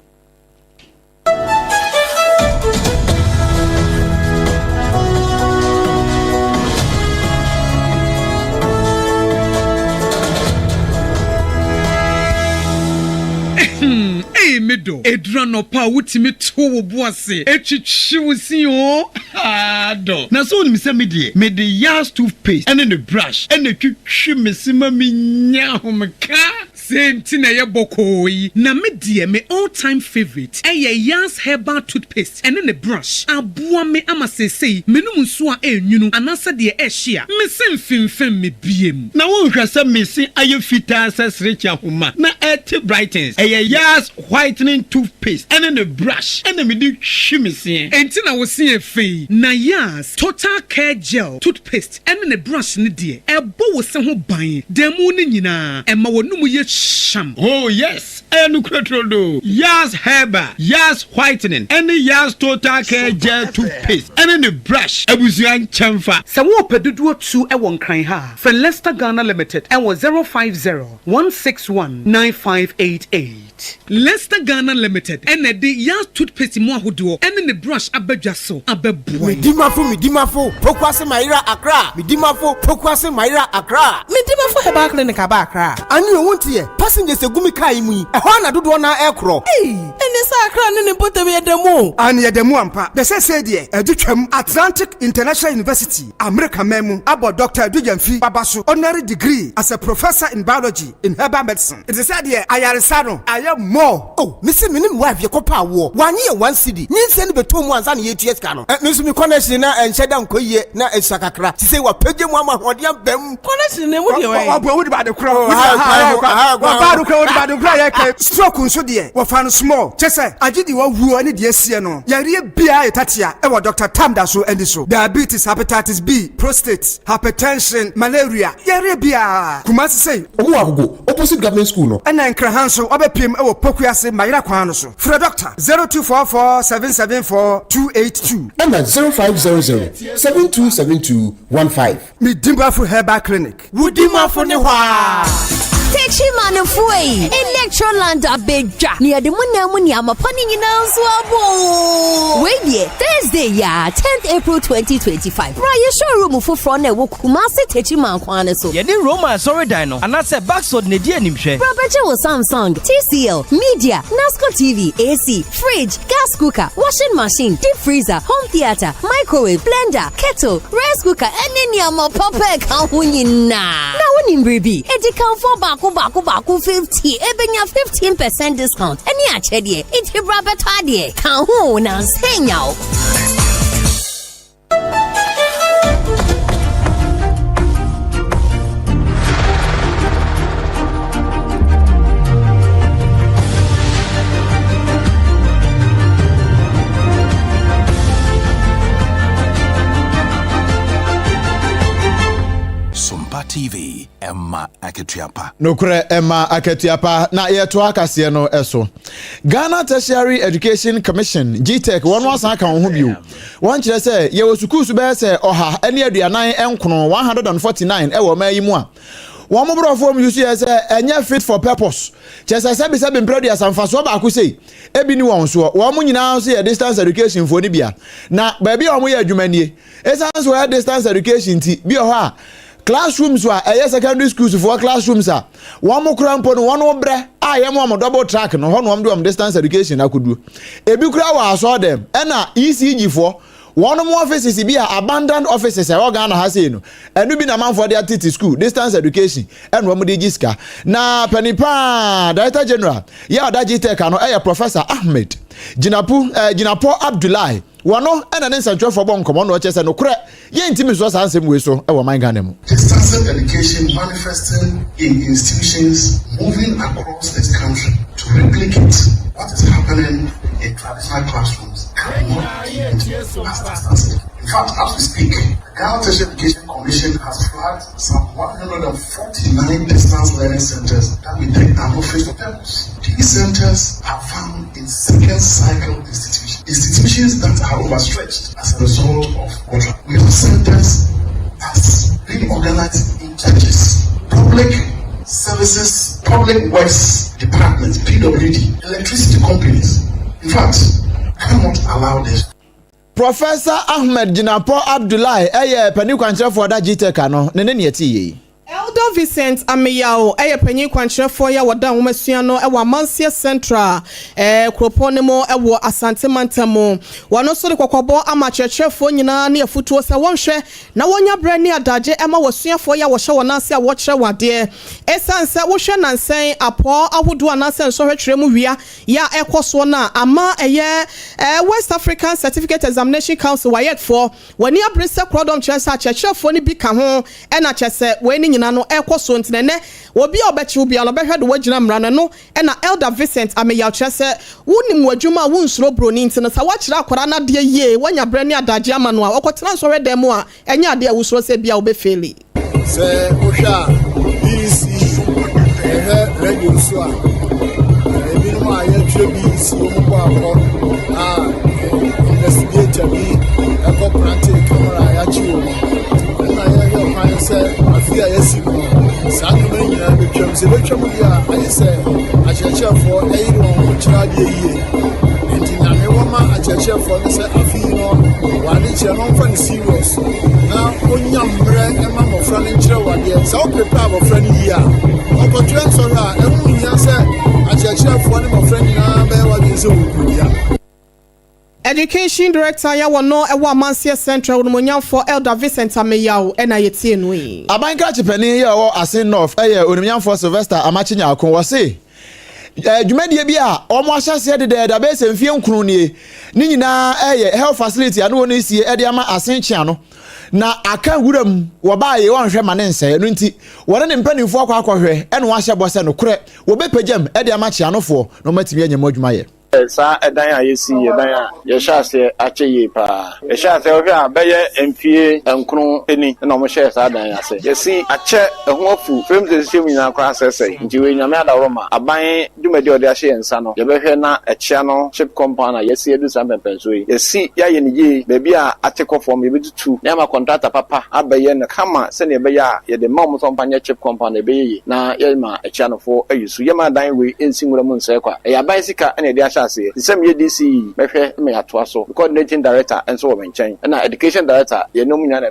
Hmm, ei me dɔ, ɛduru anɔpa a wotumi to wo bo ase twitwi wo se oo, haa dɔ. Na sɛ wonim sɛ me deɛ, mede Yas toothpaste ne ne brush na ɛtwitwi me se ma menya ahomeka. Sei nti na ɛyɛ bɔkɔɔ yi. Na me deɛ me all time favourite ɛyɛ Yas herbal toothpaste ɛne ne brush. Aboa me ama seesei menom nsuo a ɛnwunu anaasɛ deɛ ɛhye a, me se mfemfem me biem. Na wonhwɛ sɛ me se ayɛ fitaa sɛ serekye ahoma na ɛte brightens. Ɛyɛ Yas whitening toothpaste ɛne ne brush ɛna mede twi me seɛ. Enti na wo se yɛ fɛ yi. Na Yas total care gel toothpaste ɛne ne brush no deɛ, ɛbɔ wo se ho ban da mu no nyinaa, ɛma w'anomu yɛ hyam. Oh yes, ɛyɛ nokorɛ turodoo. Yas Herbal, Yas Whitening ɛne Yas Total Care Gel Toothpaste ɛne ne brush abusua nkyɛnfa. Sɛ worepɛ dodoɔ tu wɔ Nkran ha a, frɛ Lester Ghana Limited wɔ 050 161 9588. Lester Ghana Limited na ɛde Yas Toothpaste mu ahodoɔ ne ne brush aba dwa so abɛboa yɛn. Medimafo Medimafo Pokuase Mayera Accra Medimafo Pokuase Mayera Accra. Medimafo Herbal Clinic aba Accra. Ane o wonte yɛ, passengers egu me car yi mu yi, ɛhɔ ara na dodoɔ no ara ɛrekorɔ. Ei! Ɛne sɛ Accra ne ne mpɔtam yɛ da mu o. Aane yɛda mu ampa, na seesei deɛ adu twam. Atlantic International University, Amerika man mu, abɔ Doctor Adu Gyamfi aba so honorary degree as a Professor in Biology in Herbal Medicine. Nti sɛ deɛ ayaresa no ayɛ more. Oh me se me ne me wife yɛkɔ pɛ awoɔ wanye yɛn one cedi nyinsɛn no bɛtɔ mu ansa na yɛtua sika no eh me nso me connection na ɛnhyɛ da nkɔ yie na ɛsua kakra sisei wapagya mu ama ahoɔden aba mu. Connection no emu deɛ wɛn. Ɔboa wode bade korɔ wode ba ade korɔ yɛ kɛ stroke nso deɛ wɔfa no small kyɛ sɛ. sɛ agye deɛ wawuo ne deɛ asie no. Yareɛ biara yɛ tatea wɔ Doctor Tam da so ani so. Diabetes, Hepatitis B, Prostate, Hypertension, Malaria, yareɛ biara. Kumasi sei. Ɔmo wɔ Agogo, opposite government school no. Ɛna Nkran ha nso wabɛpiem wɔ Pokuase Mayera kwan no so. Frɛ Doctor, 0244 774 282. Ɛna 0500 7272 15. Medimafo Herbal Clinic. Wo dimafo ne hɔ aa. Techimanfoɔ ei, Electroland abɛdwa na yɛde mo nan mu nneɛma pa no nyinaa nso abɔ oo. Wei deɛ, Thursday yi ara, 10th April 2025, bra yɛ showroom foforɔ no a ɛwɔ Kumasi Techiman kwan no so. Yɛne Roma asɔredan no anaasɛ Baxod na edi animhwɛ. Bra bɛgye wo Samsung, TCL, Media, Nasco TV, AC, Fridge, gas cooker, washing machine, deep freezer, home theatre, microwave, blender, kettle, rice cooker, ɛne nneɛma papa a ɛka ho nyinaa. Na wonim biribi? Adikanfoɔ baako baako baako 50 ebenya 15 percent discount ɛne akyɛdeɛ. Nti bra bɛtɔ adeɛ. Ka ho na nsa nya wo. Sompa TV, ɛma akatua pa. Nokorɛ ɛma akatua pa na yɛtoa kaseɛ no so. Ghana Tertiary Education Commission, GTEC, wɔn asan aka wɔn ho bio. Wɔnkyerɛ sɛ yɛwɔ sukuu so bɛyɛ sɛ 149, 149 wɔ ɔman yi mu a wɔn borɔfoɔ mu yusu yɛ sɛ ɛnyɛ fit for purpose, kyerɛ sɛ sɛbisɛbi mprɛ aduasa mfasoɔ baako sei ebi ni wɔn soɔ. Wɔn nyinaa nso yɛ distance education foɔ no bia, na baabi a wɔn yɛ adwuma nie. Ɛsiane sɛ wɔyɛ distance education nti, bi wɔ hɔ a classrooms a ɛyɛ secondary schools foɔ classrooms a wɔn kora mpo no wɔn brɛ a yɛn wɔn double track no hɔ na wɔn de wɔn distance education akoduo. Ebi kora wɔ asɔɔ dɛm, ɛna ECG foɔ wɔn mo offices bi a abandoned offices a ɛwɔ Ghana ha sei no, ɛno bi na amanfoɔ de atete school distance education ɛna wɔn de gye sika. Na panin paa director general yɛ ɔda GTEC ano ɛyɛ Professor Ahmed Gyinapu ɛɛ Gyinapɔ Abdullahi. Wɔno na ne nsɛntwerɛfoɔ bɔ nkɔmmɔ na ɔkyerɛ sɛ nokorɛ yɛntumi nsoa saa nsɛm wei so wɔ ɔman Ghana mu. Distancing education manifesting in institutions moving across this country to replicate what is happening in traditional classrooms cannot be deemed as distance education. In fact, as we speak, the Ghana Tertiary Education Commission has flagged some 149 distance learning centers that we think are not fit for purpose. These centers are found in second cycle institutions, institutions that are overstretched as a result of water. We have centers that's being organized in churches, public services, public works departments, PWD, electricity companies. In fact, cannot allow this. Professor Ahmed Jinapor Abdullahi yɛ panin kwankyerɛfoɔ da GTEC ano, ne ne nea ɛte yei. Elder Vincent Ameyaw yɛ panyin kwankyerɛfoɔ yi a wɔda nwomasua no wɔ Amanseɛ Central kuropɔn no mu wɔ Asante mantam mu. Wɔno nso de kɔkɔbɔ ama akyerɛkyerɛfoɔ nyinaa ne afutuo sɛ wɔnhwɛ na wɔnya berɛ ne adagye ma wɔasuafoɔ yi a wɔhyɛ wɔn ase a wɔkyerɛ wɔn adeɛ. Ɛsiane sɛ wohwɛ nansa yi apɔw ahodoɔ anaasɛ nsɔhwɛ twerɛ mu wia yi a ɛrekɔ soɔ no a ama ɛyɛ West African Certificate Examination Council, WAEC, foɔ Wɔn ani abere sɛ korɔdɔm kyerɛ sɛ akyerɛkyerɛfoɔ no bi ka ho na kyerɛ sɛ wei ne nyina no ɛrekɔ soɔ nti na ɛnɛ obi a ɔbɛkye wo biara no ɔbɛhwɛ de wo agyina mmara no ɛno na Elder Vincent Ameyaw kyerɛ sɛ wonim w'adwuma a wonsuro broni nti no sɛ woakyerɛ akwadaa no adeɛ yie woanya berɛ ne adagyeɛ ama no a ɔkɔtena nsɔhwɛ dan mu a ɛnyɛ adeɛ a wosuro sɛ ebia wobɛfeeli. Sɛ wohwɛ a BEC yɛhwɛ radio so a ebinom a yɛtwerɛ BEC wɔn bɔ akɔ a investigator bi ɛkɔ prante camera a yɛakye wɔn ɛna yɛhwɛ kwan sɛ afi a yɛasi mu no saa nneɛma yi nyinaa bɛtwam sɛ bɛtwam deɛ a ayɛ sɛ akyerɛkyerɛfoɔ ɛyere wɔn ho kyerɛ adeɛ yie nti na mewɔ ma akyerɛkyerɛfoɔ no sɛ afi yi no wɔade kyerɛ no ɔmfa no serious na ɔnya mmerɛ ma mmɔfra no nkyerɛ wo adeɛ. Sɛ wo prepare abɔfra no yie a, ɔkɔtwerɛ nsɔhwɛ a, ɛho nhia sɛ akyerɛkyerɛfoɔ ne mmɔfra nyinaa bɛyɛ w'adwene sɛ wɔrekɔdua. Education Director yɛ wɔ no wɔ Amanseɛ Central Onimonyamfoɔ Elder Vincent Ameyaw na yɛtie no yi. Aban krakye panin yɛ ɔwɔ Asin North yɛ Onimnyamfoɔ Sylvester Amakye Nyarko. Wɔse dwumadie bi a wɔn ahyɛ aseɛ dedaada bɛyɛ sɛ mfie nkron nie, ne nyinaa yɛ health facility a ne wɔn resie de ama Asin Kyeano. Na aka wuram wɔbaa yei wɔnhwɛ ma ne nsɛe, ɛno nti wɔne ne mpanimfoɔ akɔ akɔhwɛ ɛna wɔahyɛ bɔ sɛ nokorɛ wɔbɛpagyam de ama Kyeanofoɔ na wɔatumi anya mu adwuma yɛ. Saa ɛdan a yɛsi yi yɛ dan a yɛhyɛɛ aseɛ akyɛ yie pa ara. Yɛhyɛɛ aseɛ, wohwɛ a, bɛyɛ mfeɛ nkron ni na wɔhyɛɛ saa dan yi ase. Yɛsi akyɛ, ɛho afu, frames a ɛhyehyɛ mu nyinaa koraa asɛesɛe. Nti wei Nyame adaworoma, aban dwumadi a ɔde ahyɛ yɛn nsa no, yɛbɛhwɛ na ɛkyea no chip compound a yɛasi adu saa mpɛnpɛnsoɔ yi. Yɛasi, yɛayɛ no yie, baabi a ate kɔ fam yɛbɛtutu na yɛama kɔntrata papa abɛyɛ no kama sɛdeɛ ɛbɛyɛ a yɛde ma wɔn sɛ wɔmfa nyɛ chip compound a ɛbɛyɛ yie na yɛma Akyianofo ayi so. Yɛmma dan wei nsi nwura mu nsɛe kwa. Ɛyɛ aban sika na yɛde ahyɛ aseɛ. Te sɛ meyɛ DC yi, mɛhwɛ ma yɛatoa so. Me coordinating director nso wɔ me nkyɛn, ɛna education director, yɛne wɔn nyinaa na.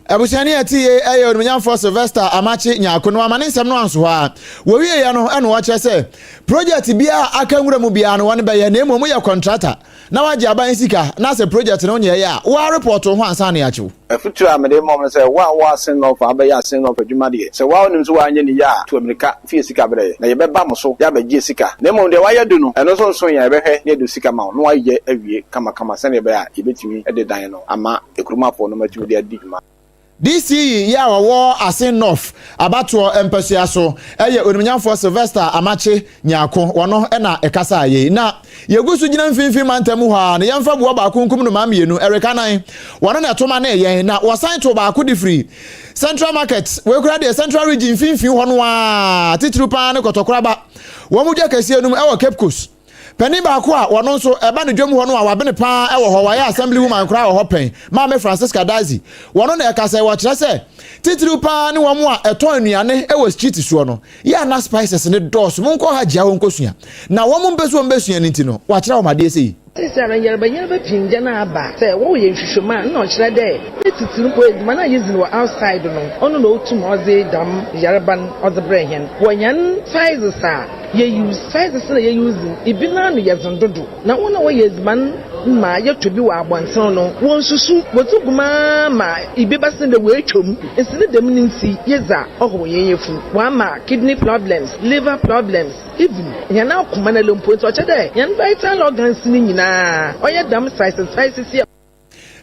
Abusuani a ɛte yei yɛ Onimnyamfoɔ Sylvester Amakye Nyarko na wama ne nsɛm no anso hɔ ara. Wɔwieɛ no na wɔkyerɛ sɛ project biara a aka nwura mu biara no wɔn bɛyɛ na mmom woyɛ kɔntrata na wagye aban sika na sɛ project no nyɛeɛ a woa report wo ho ansa na yɛakye wo. Afotu a mede rema wo ne sɛ, wo a wowɔ Asen North a wobɛyɛ Asen North adwuma deɛ, sɛ wo ara wonim sɛ woanyɛ no yie a, tu ammirika fa yɛ sika brɛ yɛn, na yɛbɛba mo so de abɛgye sika. Na mmom deɛ woayɛ adu no, ɛno nso nso yɛn a, yɛbɛhwɛ na yɛde sika ma wo na woayɛ awie kamakama sɛdeɛ ɛbɛyɛ a yɛbɛtumi de dan no ama kurom afoɔ no ma atumi de adi dwuma. DC yi a ɔwɔ Asen North abatoɔ mpasua so yɛ Onimnyamfoɔ Sylvester Amakye Nyarko, ɔno na ɛkasaa yei. Na yɛgu so gyina mfimfini mantam mu hɔ ara no, yɛmfa boɔ baako nkum nnomaa mmienu, ɛreka nan. Wɔno na ɛto manee yɛn, na wɔsan too baako de firi Central Market, wei koraa deɛ Central Region mfimfini hɔ no ara, titiriw pa ara ne Kɔtɔkoraba, wɔn dwa kɛseɛ no mu wɔ Cape Coast. Panin baako a ɔno nso ɛba ne dwam hɔ no a wabene paa wɔ hɔ, wayɛ assembly woman koraa wɔ hɔ pɛn, Maame Francisca Dadzie. Wɔno na ɛka sɛ wɔkyerɛ sɛ titiriw paa ne wɔn a ɛtɔn nnuane wɔ street soɔ no, yɛ a na spices no dɔɔso, monkɔ ha gyia hɔ nkɔsua. Na wɔn mpɛ sɛ wɔbɛsua no nti no, wɔakyerɛ wɔn adeɛ sei. Seseiara nyarbanyarba pii nngya no aba. Sɛ wɔyɛ nhwehwɛmu a, nna ɔkyerɛ dɛ ne tsitsir mpo edziban a yedzi no wɔ outside no, ɔno na otum ɔdze dɛm yarba no ɔdze brɛ hɛn. Wɔ hɛn sizes a yɛ use, sizes na yɛ use no, bi n'ano yɛ dzen dodo. Na hɔn a wɔyɛ edziban ma yɛtɔ bi wɔ abɔntsen no, wonnsusu, wɔdze gu mu ara ma bi bɛsen dɛ woetwa mu. Ntsi ne dɛm no ntsi, yedzi a, ɔhaw hɛn yafun. Wɔama kidney problems, liver problems, even hɛn akoma no ara mpo. Ntsi ɔkyerɛ dɛ hɛn vital organs no nyina, ɔyɛ dɛm sizes sizes yi a.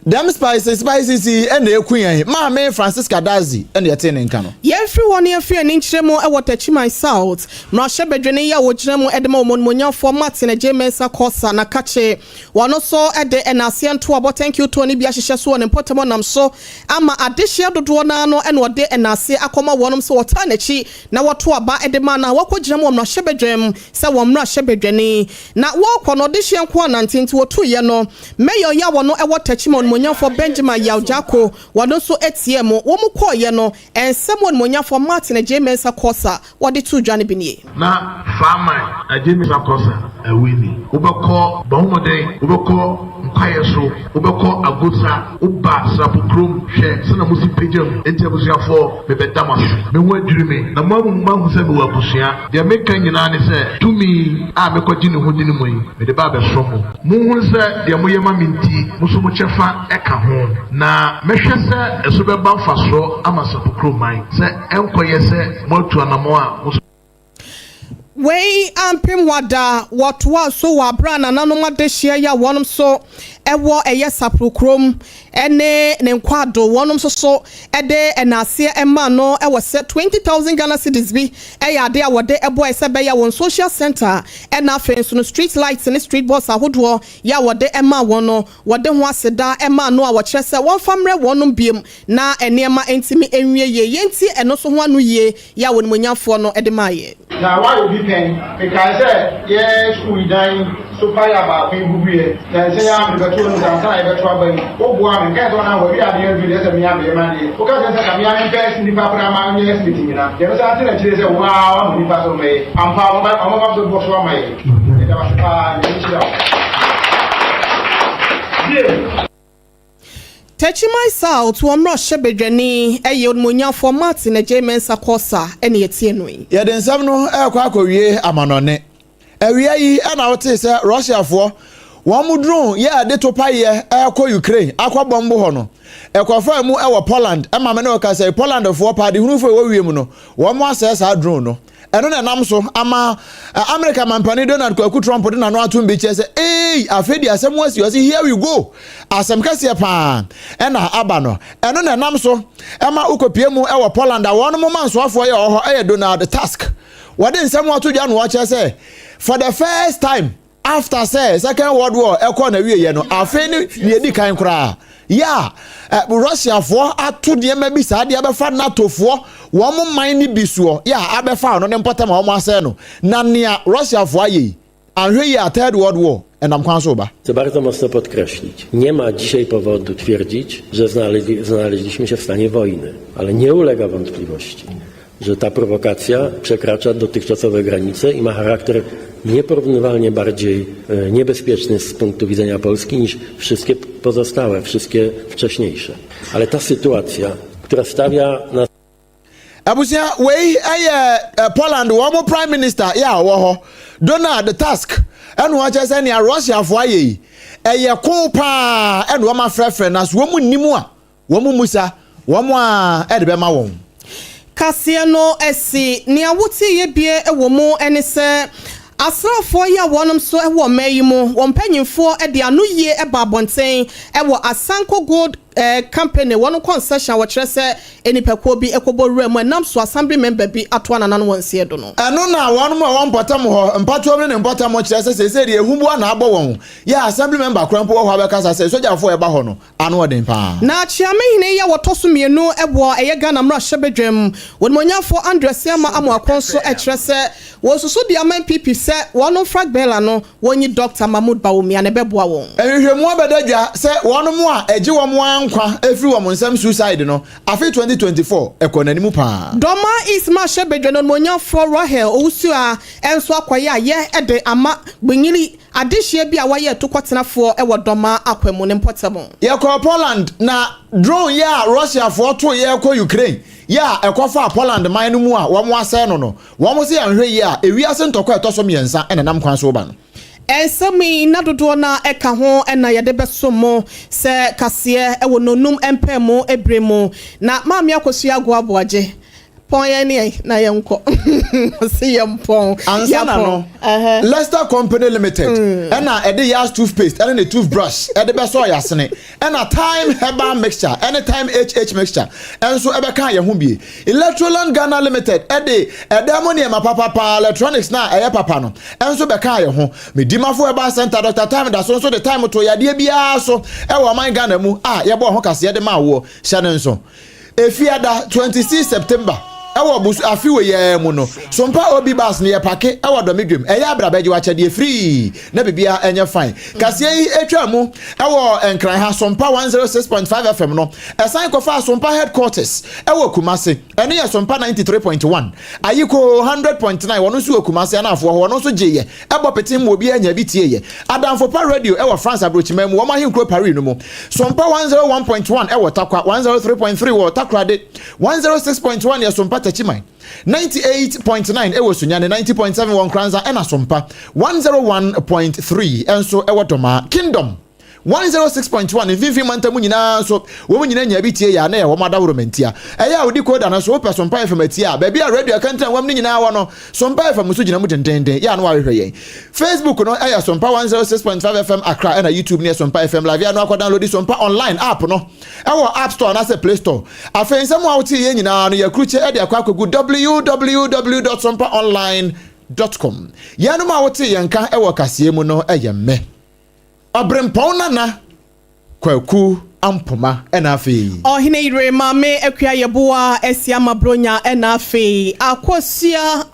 Dɛm spices spices yi na eku yɛn, Maame Francisca Dadzie na yɛtee ne nka no. Yɛmfiri hɔ na yɛmfiri ani nkyerɛ mu wɔ Techiman South mmarahyɛbadwani yi a ɔgyina mu de ma Ɔmɔnumonyamfoɔ Martin Adjei Mensah Korsah na kakye wɔn nso de nnaaseɛ ntoabɔ thank you tour no bi ahyehyɛ so wɔ ne mpɔtam ɔnam so ama adehyeɛ dodoɔ no ara no na ɔde nnaaseɛ akɔma wɔnom sɛ wɔtaa n'akyi na wɔto aba de ma no a wakɔgyina mu wɔ mmarahyɛbadwam sɛ wɔn mmarahyɛbadwani na wɔrekɔ no ɔdehyeɛ nko ara nante nti wɔtuiɛ no Mayor yi a wɔno wɔ Techiman Onimuonyamfoɔ Benjamin Yaw Gyako wɔno nso tiaa mu. Wɔn kɔeɛ no, nsɛm a Onimuonyamfoɔ Martin Adjei Mensah Korsah wɔde too dwa no bi nie. Na Faaman Adjei Mensah Korsah awini. Wobɛkɔ bɔ ho mmɔden, wobɛkɔ nkwaeɛ so, wobɛkɔ Agosa, woba Srapo kurom, hwɛ sɛdeɛ mosi pagya mu. Enti abusuafoɔ, mebɛda mo ase. Me ho adwiri me, na moamu moahu sɛ mewɔ abusua. Deɛ meka nyinaa ne sɛ, tumi a mekɔgye ne ho di no mu yi, mede ba abɛsom mo. Monhunu sɛ deɛ moyɛ ma me nti, mo nso mo kyɛfa ka ho, na mɛhwɛ sɛ ɛso bɛba mfasoɔ ama Sapokuro man, sɛ ɛnkɔyɛ sɛ moatu anammɔn a mo nso. Wei ampem hɔ da, wɔtoaa so wɔ aberɛ a nananom adehyeɛ yi a wɔnom nso wɔ ɛyɛ Saporo kurom ne ne nkwaado wɔnom nso so de nnaaseɛ maa no wɔ sɛ 20,000 Ghana cedis bi yɛ adeɛ a wɔde boae sɛ ɛbɛyɛ a wɔn social centre ɛna afei nso no street lights ne street boards ahodoɔ yɛ a wɔde maa wɔn no wɔde ho aseda maa no a wɔkyerɛ sɛ wɔmfa mmerɛ wɔnom biom na nneɛma ntumi nwie yie. Yɛntie ɛno nso ho anoyie yɛ a wɔnimonyamfoɔ no de maeɛ. Na woayɛ bi pɛn? Mekae sɛ yɛn sukuu dan so paya baako yi bubuiɛ. Nnansa yi ara mede bɛtoo no sɛ ansa na yɛbɛto aba yi, woboaa me. Mekae sɛ ɔno a wawie adeɛ aduru deɛ sɛ me ara meyɛ m'adeɛ. Woka kyerɛ me sɛ ka me ara mempɛ nnipa koraa ma nyɛ estimate nyina. Deɛ mesan te no akyire sɛ wo ara woama nnipa sɛ wɔmmɛyɛ. Ampa wɔba wɔba bɛbɔ so ama yɛn. Yɛda wo ase paa. Nyame nhyira wo. Bio. Techiman South wɔ mmarahyɛbadwani yɛ Onimuonyamfoɔ Martin Adjei Mensah Korsah na yɛtie no yi. Yɛde nsɛm no rekɔ akɔwie amanɔne. Awia yi na wotee sɛ Russiafoɔ wɔn drone yɛ ɛde topaeɛ rekɔ Ukraine akɔ bɔmbo hɔ no, ɛkɔfaa mu wɔ Poland. Ɛma me ne wo kasa yi, Polandfoɔ paadehunufoɔ ɛwɔ wiem no, wɔn asɛe saa drone no. Ɛno na ɛnam so ama Amerika mampanin Donald Kwaku Trump de n'ano atom bi kyerɛ sɛ, Eei, afei deɛ asɛm asi, ɔse here we go. Asɛm kɛseɛ paa ɛna aba no. Ɛno na ɛnam so ɛma wokɔpie mu wɔ Poland a wɔn mo mansoafoɔ yɛ wɔ hɔ ɛyɛ Donald Tusk. Wɔde nsɛm ato dwa na wɔkyerɛ sɛ for the first time. After sɛ Second World War ɛkɔ na wieɛ no, afei ne nea edi kan koraa yɛ a eh, Russiafoɔ ato nneɛma bi saa de abɛfa NATOfoɔ wɔn man no bi soɔ yɛ a abɛfa ɔno ne mpɔtam a wɔn asɛe no. Na nea Russiafoɔ ayɛ yi, anhwɛ yie a Third World War ɛnam kwan so reba. Chcę bardzo mocno podkreślić, nie ma dzisiaj powodu twierdzić, że znaleźliśmy się w stanie wojny, ale nie ulega wątpliwości, że ta prowokacja przekracza dotychczasowe granice i ma charakter nieporównywalnie bardziej e, niebezpieczny z punktu widzenia Polski niż wszystkie pozostałe, wszystkie wcześniejsze. Ale ta sytuacja, która stawia nas Abusua, wei yɛ eh, Poland wɔn prime minister yɛ a ɔwɔ hɔ, Donald Tusk, ɛna ɔkyerɛ sɛ nea Russiafoɔ ayɛ yi, ɛyɛ ko paa ɛna wɔn afrɛfrɛ na so wɔn nnim a wɔn mmusa wɔn a ɛde bɛma wɔn. Kaseɛ no si. Nea woteeɛ bie wɔ mu ne sɛ, asraafoɔ yi a wɔnom nso wɔ ɔman yi mu, wɔn mpanyinfoɔ de ano yie ba abɔnten wɔ Asanko Gold Company wɔn concession a wɔkyerɛ sɛ nnipakuo bi kɔbɔ wura mu ɛnam so assembly member bi atoa nananom wɔn nseɛ do no. Ɛno na wɔnom a ɛwɔ mpɔtam hɔ, mpatoam ne ne mpɔtam kyerɛ sɛ seesei deɛ ahuboa na abɔ wɔn, yɛ assembly member koraa mpo wɔ hɔ abɛkasa sɛ sogyafoɔ a ɛba hɔ no ano ɔden paa. Na Kyeamehene yi a wɔtɔ so mmienu wɔ ɛyɛ Ghana mmarahyɛbadwam, Onimuonyamfoɔ Andrew Asiamah Amoako nso kyerɛ sɛ wɔresusu de ama NPP sɛ wɔnom Frag Bella no wɔnyi Dɔkta Mahmood Bawumia na ɛbɛboa wɔn. Nhwehwɛmu abɛda dwa sɛ wɔnom a ɛgye wɔn ara nkwa firi wɔn nsam suicide no, afe 2024 ɛkɔɔ n'anim paa. Dormaa East mmarahyɛbadwa no Onimuonyamfoɔ Rahel Owusuaa nso akɔyɛ ayɛ de ama Gbinyiri Adehyeɛ bi a wɔayɛ atukɔtenafoɔ wɔ Dɔmaa Akwa mu ne mpɔtam. Yɛkɔɔ Poland na drone yi a Russiafoɔ toeɛ rekɔ Ukraine yi a ɛkɔfaa Poland man no mu a wɔasɛe no no, wɔn se anhwɛ yie a ewiase ntɔkwa a ɛtɔ so mmiɛnsa na ɛnam kwan so reba no. Nsɛm yi na dodoɔ no ara ka ho na yɛde bɛsom mo sɛ kaseɛ wɔ nnɔnnum mpaemu berɛ mu. Na Maame Akosua Agoa Aboagye Pɔn yɛn ne yɛn na yɛn kɔ. Ɔsi yɛn pɔn. Ansa na no, Lester Company Limited ɛna ɛde Yas toothpaste ɛne ne toothbrush ɛde bɛsɔɔ yasene, ɛna Thyme Herbal Mixture ɛne Thyme HH Mixture ɛnso ɛbɛkaa yɛn ho bie. Electroland Ghana Limited ɛde ɛdan mu nneɛma papa paa, electronics no a ɛyɛ papa no, ɛnso bɛkaa yɛn ho. Medimafo Herbal Centre Doctor Thyme da so nso de Thyme too yadeɛ biara so ɛwɔ ɔman Ghana mu a yɛbɔɔ ho kaseɛ de maa woɔ. Hyɛ no nso. Efiada, 26 September, wɔ boso afe wei ara mu no, Sompa OB bus no yɛ pake wɔ Dɔme dwam. Ɛyɛ a bra bɛgye w'akyɛdeɛ firii na biribiara nyɛ fine. Kaseɛ yi twaa mu wɔ Nkran ha, Sompa 106.5 FM no. Ɛsan kɔfaa Sompa Headquarters wɔ Kumasi. Ɛno yɛ Sompa 93.1. Ayikoo 100.9, wɔn nso wɔ Kumasi anaafoɔ hɔ, wɔn nso gyeeɛ bɔ petee ma obiara nyaa bi tieeɛ. Adamfo Pa Radio wɔ France aburokyiman mu, wɔn ahenkuro Paris no mu. Sompa 101.1 wɔ Tarkwa, 103.3 wɔ Takoradi, 106.1 yɛ Sompa Techiman, 98.9 wɔ Sunyani, 90.7 wɔ Nkoranza ɛna Sompa 101.3 nso wɔ Domaa. Kingdom 106.1 mfimfini mantam nyinaa nso wɔn nyinaa nya bi tie yɛ a na ɛyɛ wɔn adaworoma ntia. Ɛyɛ a wodi koda no so wopɛ Sompa FM atie a, baabi a radio akantina wam no nyinaa wɔ no, Sompa FM nso gyina mu dendeenden yɛ a na wahwehwɛ yɛn. Facebook no yɛ Sompa 106.5 FM Accra ɛna YouTube no yɛ Sompa FM Live yɛ a na wakɔ download Sompa Online app no ɛwɔ App Store anaasɛ Play Store. Afei nsɛm a wotee yɛn nyinaa no yɛakrukye de akɔ akɔgu www.sompaonline.com. Yɛnom a wotee yɛn nka wɔ kaseɛ mu no yɛ mmɛ. Ɔbrempɔn Nana Kwaku Ampoma ɛna afei. Ɔhene yere Maame Akua Yeboah Asiamah Bronya ɛna afei Akosua.